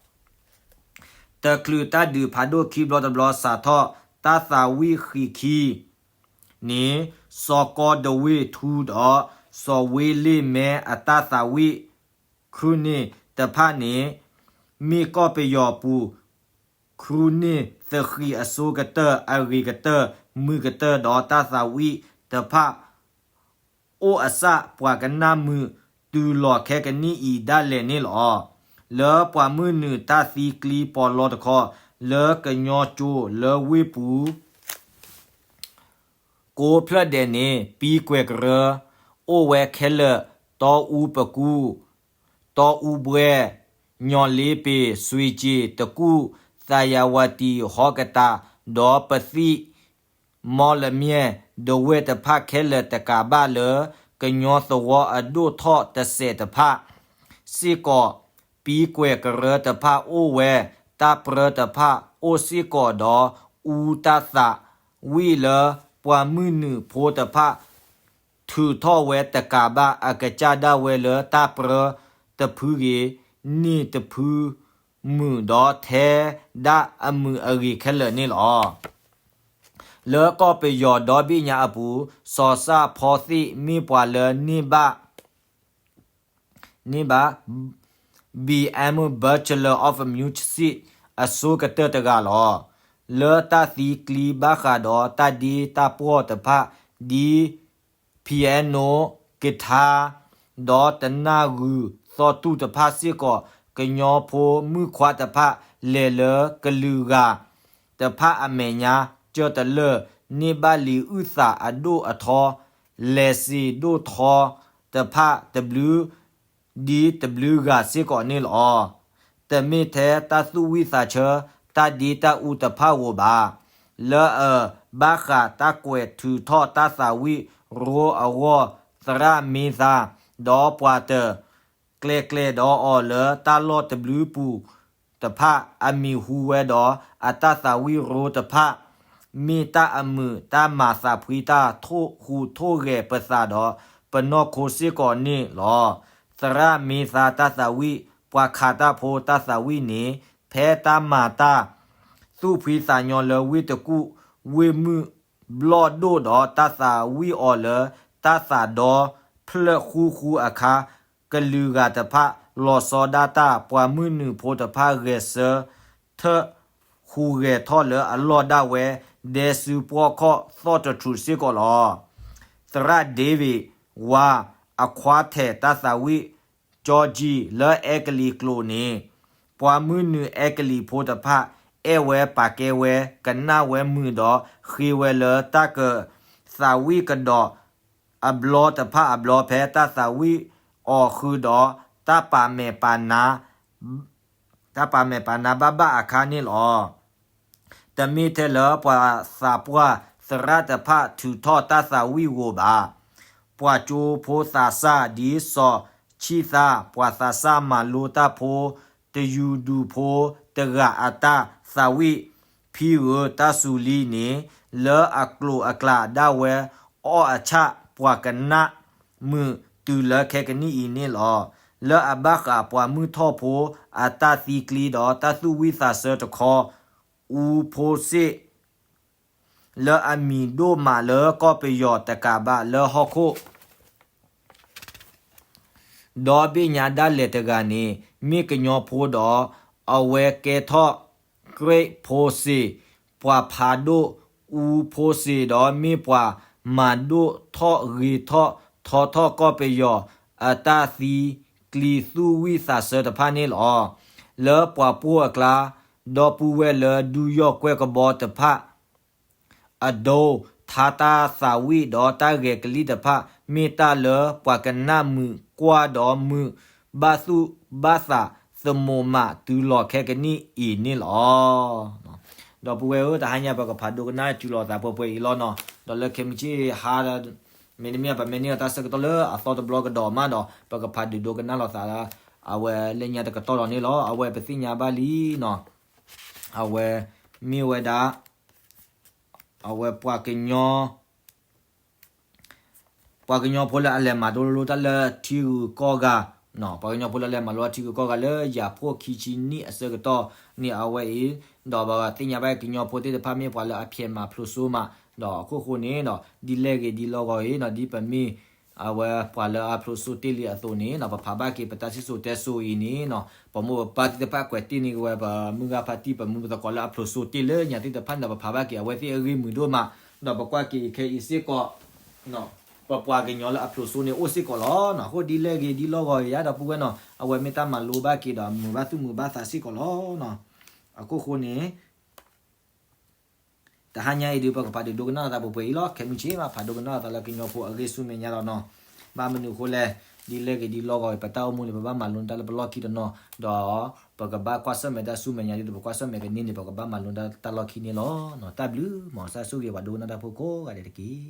တချုးတၢ်ဒုးဖးဒိၣ်ခံဘျီတဘျီစးထီၣ် တၢ်သးဝံၣ်ဃံးခံန့ၣ် စီၤကီဒဝ့ၢ်ထူဒီး စီၤဝ့လ့ၣ်မဲအတၢ်သးဝံၣ် ခရူၣ်န့ၣ်တဖၣ်န့ၣ် မ့ၢ်ကီၢ်ပယီၤပူၤ ခရူၣ်န့ၣ်သဃံးအစိကတၢၢ် အဂ့ၤကတၢၢ် မုာ်ကတၢၢ် ဒီးတၢ်သးဝံၣ်တဖၣ် အိၣ်အဆၣ်ပှၤကနၣ်မုာ်တုၤလီၤခဲကနံၣ်အံၤဒၣ်လဲာ်န့ၣ်လီၤ. လၢပှၤမုၢ်နုာ်တၢ်သံကျံပီးလီတခီ လၢကညီကၠိလၢဝ့ၢ်ပူၤ ကိးဖျၢၣ်ဒဲးန့ၣ် ပံကွဲၢ်ကရၢ အိၣ်ဝဲခဲလၢာ် တီအူပကူ, တီအူဘှဲ, ညီလ့ပ့ၤ, စွ့ၤက့ၤ, တကူၣ်, သးယၤဝးတံၣ်, ဟီကတး, ဒီးပသံၣ်, မီလမၠဲၣ်, ဒဝဲၢ်တဖၣ်ခဲလၢာ်တကးဘၣ်လၢ ကညီသဝီအဒိၣ်ထီၣ်တစဲးတဖၣ်စ့ၢ်ကီး ပံကွဲၢ်ကရၢတဖၣ်အိၣ်ဝဲ, တၢ်ပြၢတဖၣ်အိၣ်စ့ၢ်ကီးဒီး အူတၢ်သးဝံၣ်လၢပှၤမုၢ်နုာ်ဖိတဖၣ် ထုးထီၣ်ဝဲတကးဘၣ် အကစၢ်ဒၣ်ဝဲလၢတၢ်ပြၢတဖုဂ့ၤ, န့ၢ်တဖုမုာ်ဒီးထဲဒၣ်အမုာ်အဂ့ၤခဲလၢာ်န့ၣ်လီၤ. လၢကီၢ်ပယီၤဒီဘ့ၣ်ညါအပူၤ စီၤစၣ်ဖီသ့ၣ်မ့ၢ်ပှၤလၢန့ၢ်ဘၣ် န့ၢ်ဘၣ် B M Bachelor of Music အစိကတၢၢ်တဂၤလီၤ. လၢတၢ်သံကျံဘၣ်ဃးဒီးတၢ်ဒ့တၢ်ပှီၢ်တဖၣ် ဒ် piano, guitar ဒီးတနၢ်ဂုာ်သီတူၢ်တဖၣ်စ့ၢ်ကီး ကညီဖိမုၣ်ခွါတဖၣ် လဲၤလၢကလုာ်ဂၤတဖၣ်အမဲာ်ညါ ကၢတလၢာ် န့ၢ်ဘၣ်လံာ်အုၣ်သးအဒိၣ်အထီ လဲၤစ့ၤဒိၣ်ထီတဖၣ်တဘျုး ဒ်တဘျုးဂၤစ့ၢ်ကီးန့ၣ်လီၤ. တမ့ၢ်ထဲတၢ်သူၣ်ဝံၣ်သးဆၢ တၢ်ဒ့တၢ်အူတဖၣ်ဧိၤဘၣ်. လၢအဘၣ်ဃးတၢ်ကွဲးထုးထီၣ်တၢ်သးဝံၣ်ရိအဂီၢ် သရၣ်မ့သါ ဒီးပှၤတကျဲၤကျဲၤဒီးအီၤလၢတၢ်လီၢ်တဘျုးပူၤတဖၣ် အမံၤဟူဝဲဒီး အတၢ်သးဝံၣ်ရိတဖၣ် မ့ၢ်တၢ်အမုာ်တၢ်မၤသးဖှံတၢ်ထိၣ်ဃူထိၣ်ဂဲၤပသးဒီး ပနီၢ်ခိစ့ၢ်ကီးန့ၣ်လီၤ. သရၣ်မ့သါတၢ်သးဝံၣ် ပှၤခးတၢ်ဖိတၢ်သးဝံၣ်န့ၣ် ဖဲတၢ်မၤတၢ်သူၣ်ဖှံသးညီလၢဝ့ၢ်တကူၣ် ဝ့ၢ်မုၢ်ဘျီၣ်ဒိၣ်ဒီး တၢ်သးဝံၣ်အီၤလၢတၢ်သးဒီဖျၢၣ်ဃူဃူအခါ ကလုာ်ဂၤတဖၣ် လီၤဆီဒၣ်တၢ် ပှၤမုၢ်နုာ်ဖိတဖၣ်ဂဲၤဆၢထၢၣ်ဟူးဂဲၤထီၣ်လၢအလီၢ်ဒၣ်ဝဲ ဒဲစုပှီၢ်ခီၣ်သီၣ်တထူးစ့ၢ်ကီးလီၤ. သရၣ် David ဝါ အခွါထဲးတၢ်သးဝံၣ် ကၠီကၠံ လၢအဲကလံးကျိာ်န့ၣ် ပှၤမုၢ်နုာ်အဲကလံးဖိတဖၣ် အဲၣ်ဝဲပာ်ကဲဝဲ ကနၣ်ဝဲမုာ်ဒီး ဃ့ဝဲလၢတၢ်ကသးဝံၣ်ကဒီး အဘျီတဖၣ်အဘျီ ဖဲတၢ်သးဝံၣ်အီၤဃုာ်ဒီး တၢ်ပာ်မဲာ်ပာ်နါ တၢ်ပာ်မဲာ်ပာ်နါဘၣ်ဘၣ်အခါန့ၣ်လီၤ. တမ့ၢ်ထဲလၢပှၤသးပှၢ်သရၣ်တဖၣ်ထုးထီၣ်တၢ်သးဝံၣ်ဧိၤဘၣ်. ပှၤကၠိဖိသးစၢ်ဒ်စီၤဆံၣ်သၣ် ပှၤသးစၢ်မၤလိတၢ်ဖိ တယူၤဒူဖိတဂၤအတၢ်သးဝံၣ် ဖံဧၢ တၢ်စူၤလံန့ၣ် လၢအကျိၤအကျဲဒၣ်ဝဲ အီၣ်အဆၣ်ပှၤကနၣ်မုာ်တုၤလၢခဲကနံၣ်အံၤန့ၣ်လီၤ. လၢအဘၣ်ဃးပှၤမုၢ်ထီၣ်ဖိအတၢ်သံကျံဒီးတၢ်သူၣ်ဝံၣ်သးဆၢတခီ အူဖိစ့ၣ် လၢအမံၤဒိၣ်မးလၢကီၢ်ပယီၤတကးဘၣ်လၢဟီၣ်ခိၣ် ဒီဘ့ၣ်ညါဒၣ်လဲာ်တဂၤန့ၣ် မ့ၢ်ကညီဖိဒီး အဝဲကဲထီၣ် great ဖိစ့ၣ် ပှၤဖးဒိၣ်အူဖိစ့ၢ်ဒီး မ့ၢ်ပှၤမၤဒိၣ်ထီၣ်ဂ့ၤထီၣ်ထီထီၣ်ကီၢ်ပယီၤ အတၢ်သံကျံသူၣ်ဝံၣ်သးဆၢတဖၣ်န့ၣ်လီၤ. လၢပှၤပိၢ်အကျါ ဒီပုၢ်ဝဲၢ်လၢဒုးယီၣ်ကွဲၢ်ကဘီတဖၣ် အဒိ ထါတၢ်သးဝံၣ်ဒီးတၢ်ဂဲၤကလံၣ်တဖၣ် မ့ၢ်တၢ်လၢပှၤကနၣ်မုာ်ကွၢ်ဒီးမုာ်ဘၣ်သူၣ်ဘၣ်သး သမူးမးတုၤလီၤခဲကနံၣ်အံၤန့ၣ်လီၤ. ဒီပုၢ်ဝဲၢ်ဧၢ, တဟါညါပကဖးဒိကနၣ်တုၤလီၤသးပှဲၤပှဲၤအံၤလီၤနီၤ. ဒီးလၢခဲမုၢ်ဆ့ၣ်ဟါ မ့တမ့ၢ် ပမ့ၢ်န့ၢ်အတၢ်ဆၢကတီၢ်လၢအသီတဘျီကဒီးမးဒီး ပကဖးဒုးဒိကနၣ်လိာ်သးလၢ အဝဲလၢညါတကတီၢ်ဒီးန့ၣ်လီၤ. အဝဲပသ့ၣ်ညါဘၣ်လံနီၤ. အဝဲမ့ၢ်ဝဲဒၣ် အဝဲပှၤကညီ ပှၤကညီဖိလၢအလဲၤမၤလိတၢ်လၢထံဂုၤကီၢ်ဂၤ, ပှၤကညီဖိလၢအလဲၤမၤလိထံဂုၤကီၢ်ဂၤလၢယၤဖှိၣ်ခံဆံနံၣ်အဆၢကတီၢ်န့ၣ် အဝဲအံၤ, ဒီးပသ့ၣ်ညါဘၣ်ကညီဖိသ့ၣ်တဖၣ်မ့ၢ်ပှၤလၢအဖျဲးမၤဖျိးစိမး, ဒီးအခိၣ်ဃိန့ၣ်ဒီး ဒ်လဲၣ်ဂ့ၤဒ်လဲၣ်ဂ့ၤအံၤနီၤ ဒ်ပမ့ၢ် အဝဲပှၤလၢအဖျိးစိတ့ၢ်လံအသိးန့ၣ်နီၤ ပဖးဘၣ်က့ၤပတၢ်စံၣ်စိၤတဲစိၤအံၤန့ၣ်နီၤ ပမိၢ်ပပၢ်သ့ၣ်တဖၣ်ကွဲးတ့ၢ်န့ၢ်က့ၤဝဲ ပမုၢ်ဂၤဖါတံၢ် ပမုၢ်ပသကိးလၢအဖျိးစိတ့ၢ်လၢညါသ့ၣ်တဖၣ်န့ၣ်ဒီး ပဖးဘၣ်က့ၤအဝဲသ့ၣ်အဂ့ၢ်မုာ်ဒိၣ်မး, ဒီးပကွၢ်က့ၤခဲအံၤစ့ၢ်ကီး ပပှၤကညီလၢအဖျိးစိန့ၣ်အိၣ်စ့ၢ်ကီးလီၤ. အဃိဒ်လဲၣ်ဂ့ၤဒ်လဲၣ်ဂ့ၤအံၤ ဒီပုၢ်ဝဲၢ်နီၤ အဝဲမ့ၢ်တၢ်မၤလိဘၣ်က့ၤဒီးမုာ်ဘၣ်သူၣ်မုာ်ဘၣ်သးစ့ၢ်ကီးလီၤ. အခိၣ်ဃိန့ၣ် တဟါညါအံၤဒုး ပကဖးဒုးဒိကနၣ်လိာ်သးပှဲၤပှဲၤအံၤလီၤ. ခဲမုၢ်ဆ့ၣ်မး ဖးဒိကနၣ်လိာ်သးလၢကညီဖိအဂ့ၢ်ဆူမဲာ်ညါလီၤနီၤ. ဘၣ်မနုၤအဃိလဲၣ်, ဒ်လဲၣ်ဂ့ၤဒ်လဲၣ်ဂ့ၤအံၤ ပတၢ်အိၣ်မူန့ၣ် ပဘၣ်မၤလိတၢ်လၢပလီၢ်ခံတနီၤ, ဒီးပကဘၣ်ကွၢ်ဆၢၣ်မဲာ်တၢ်ဆူမဲာ်ညါဒ်သိးပကွၢ်ဆၢၣ်မဲာ်ကန့ၢ်န့ၣ် ပကဘၣ်မၤလိတၢ်လီၢ်ခံန့ၣ်လီၤ. တၢ်ဘျုး မ်ကစၢ်ဆိၣ်ဂ့ၤပှၤဒိကနၣ်တၢ်ဖိကိးဂၤဒဲးတက့ၢ်.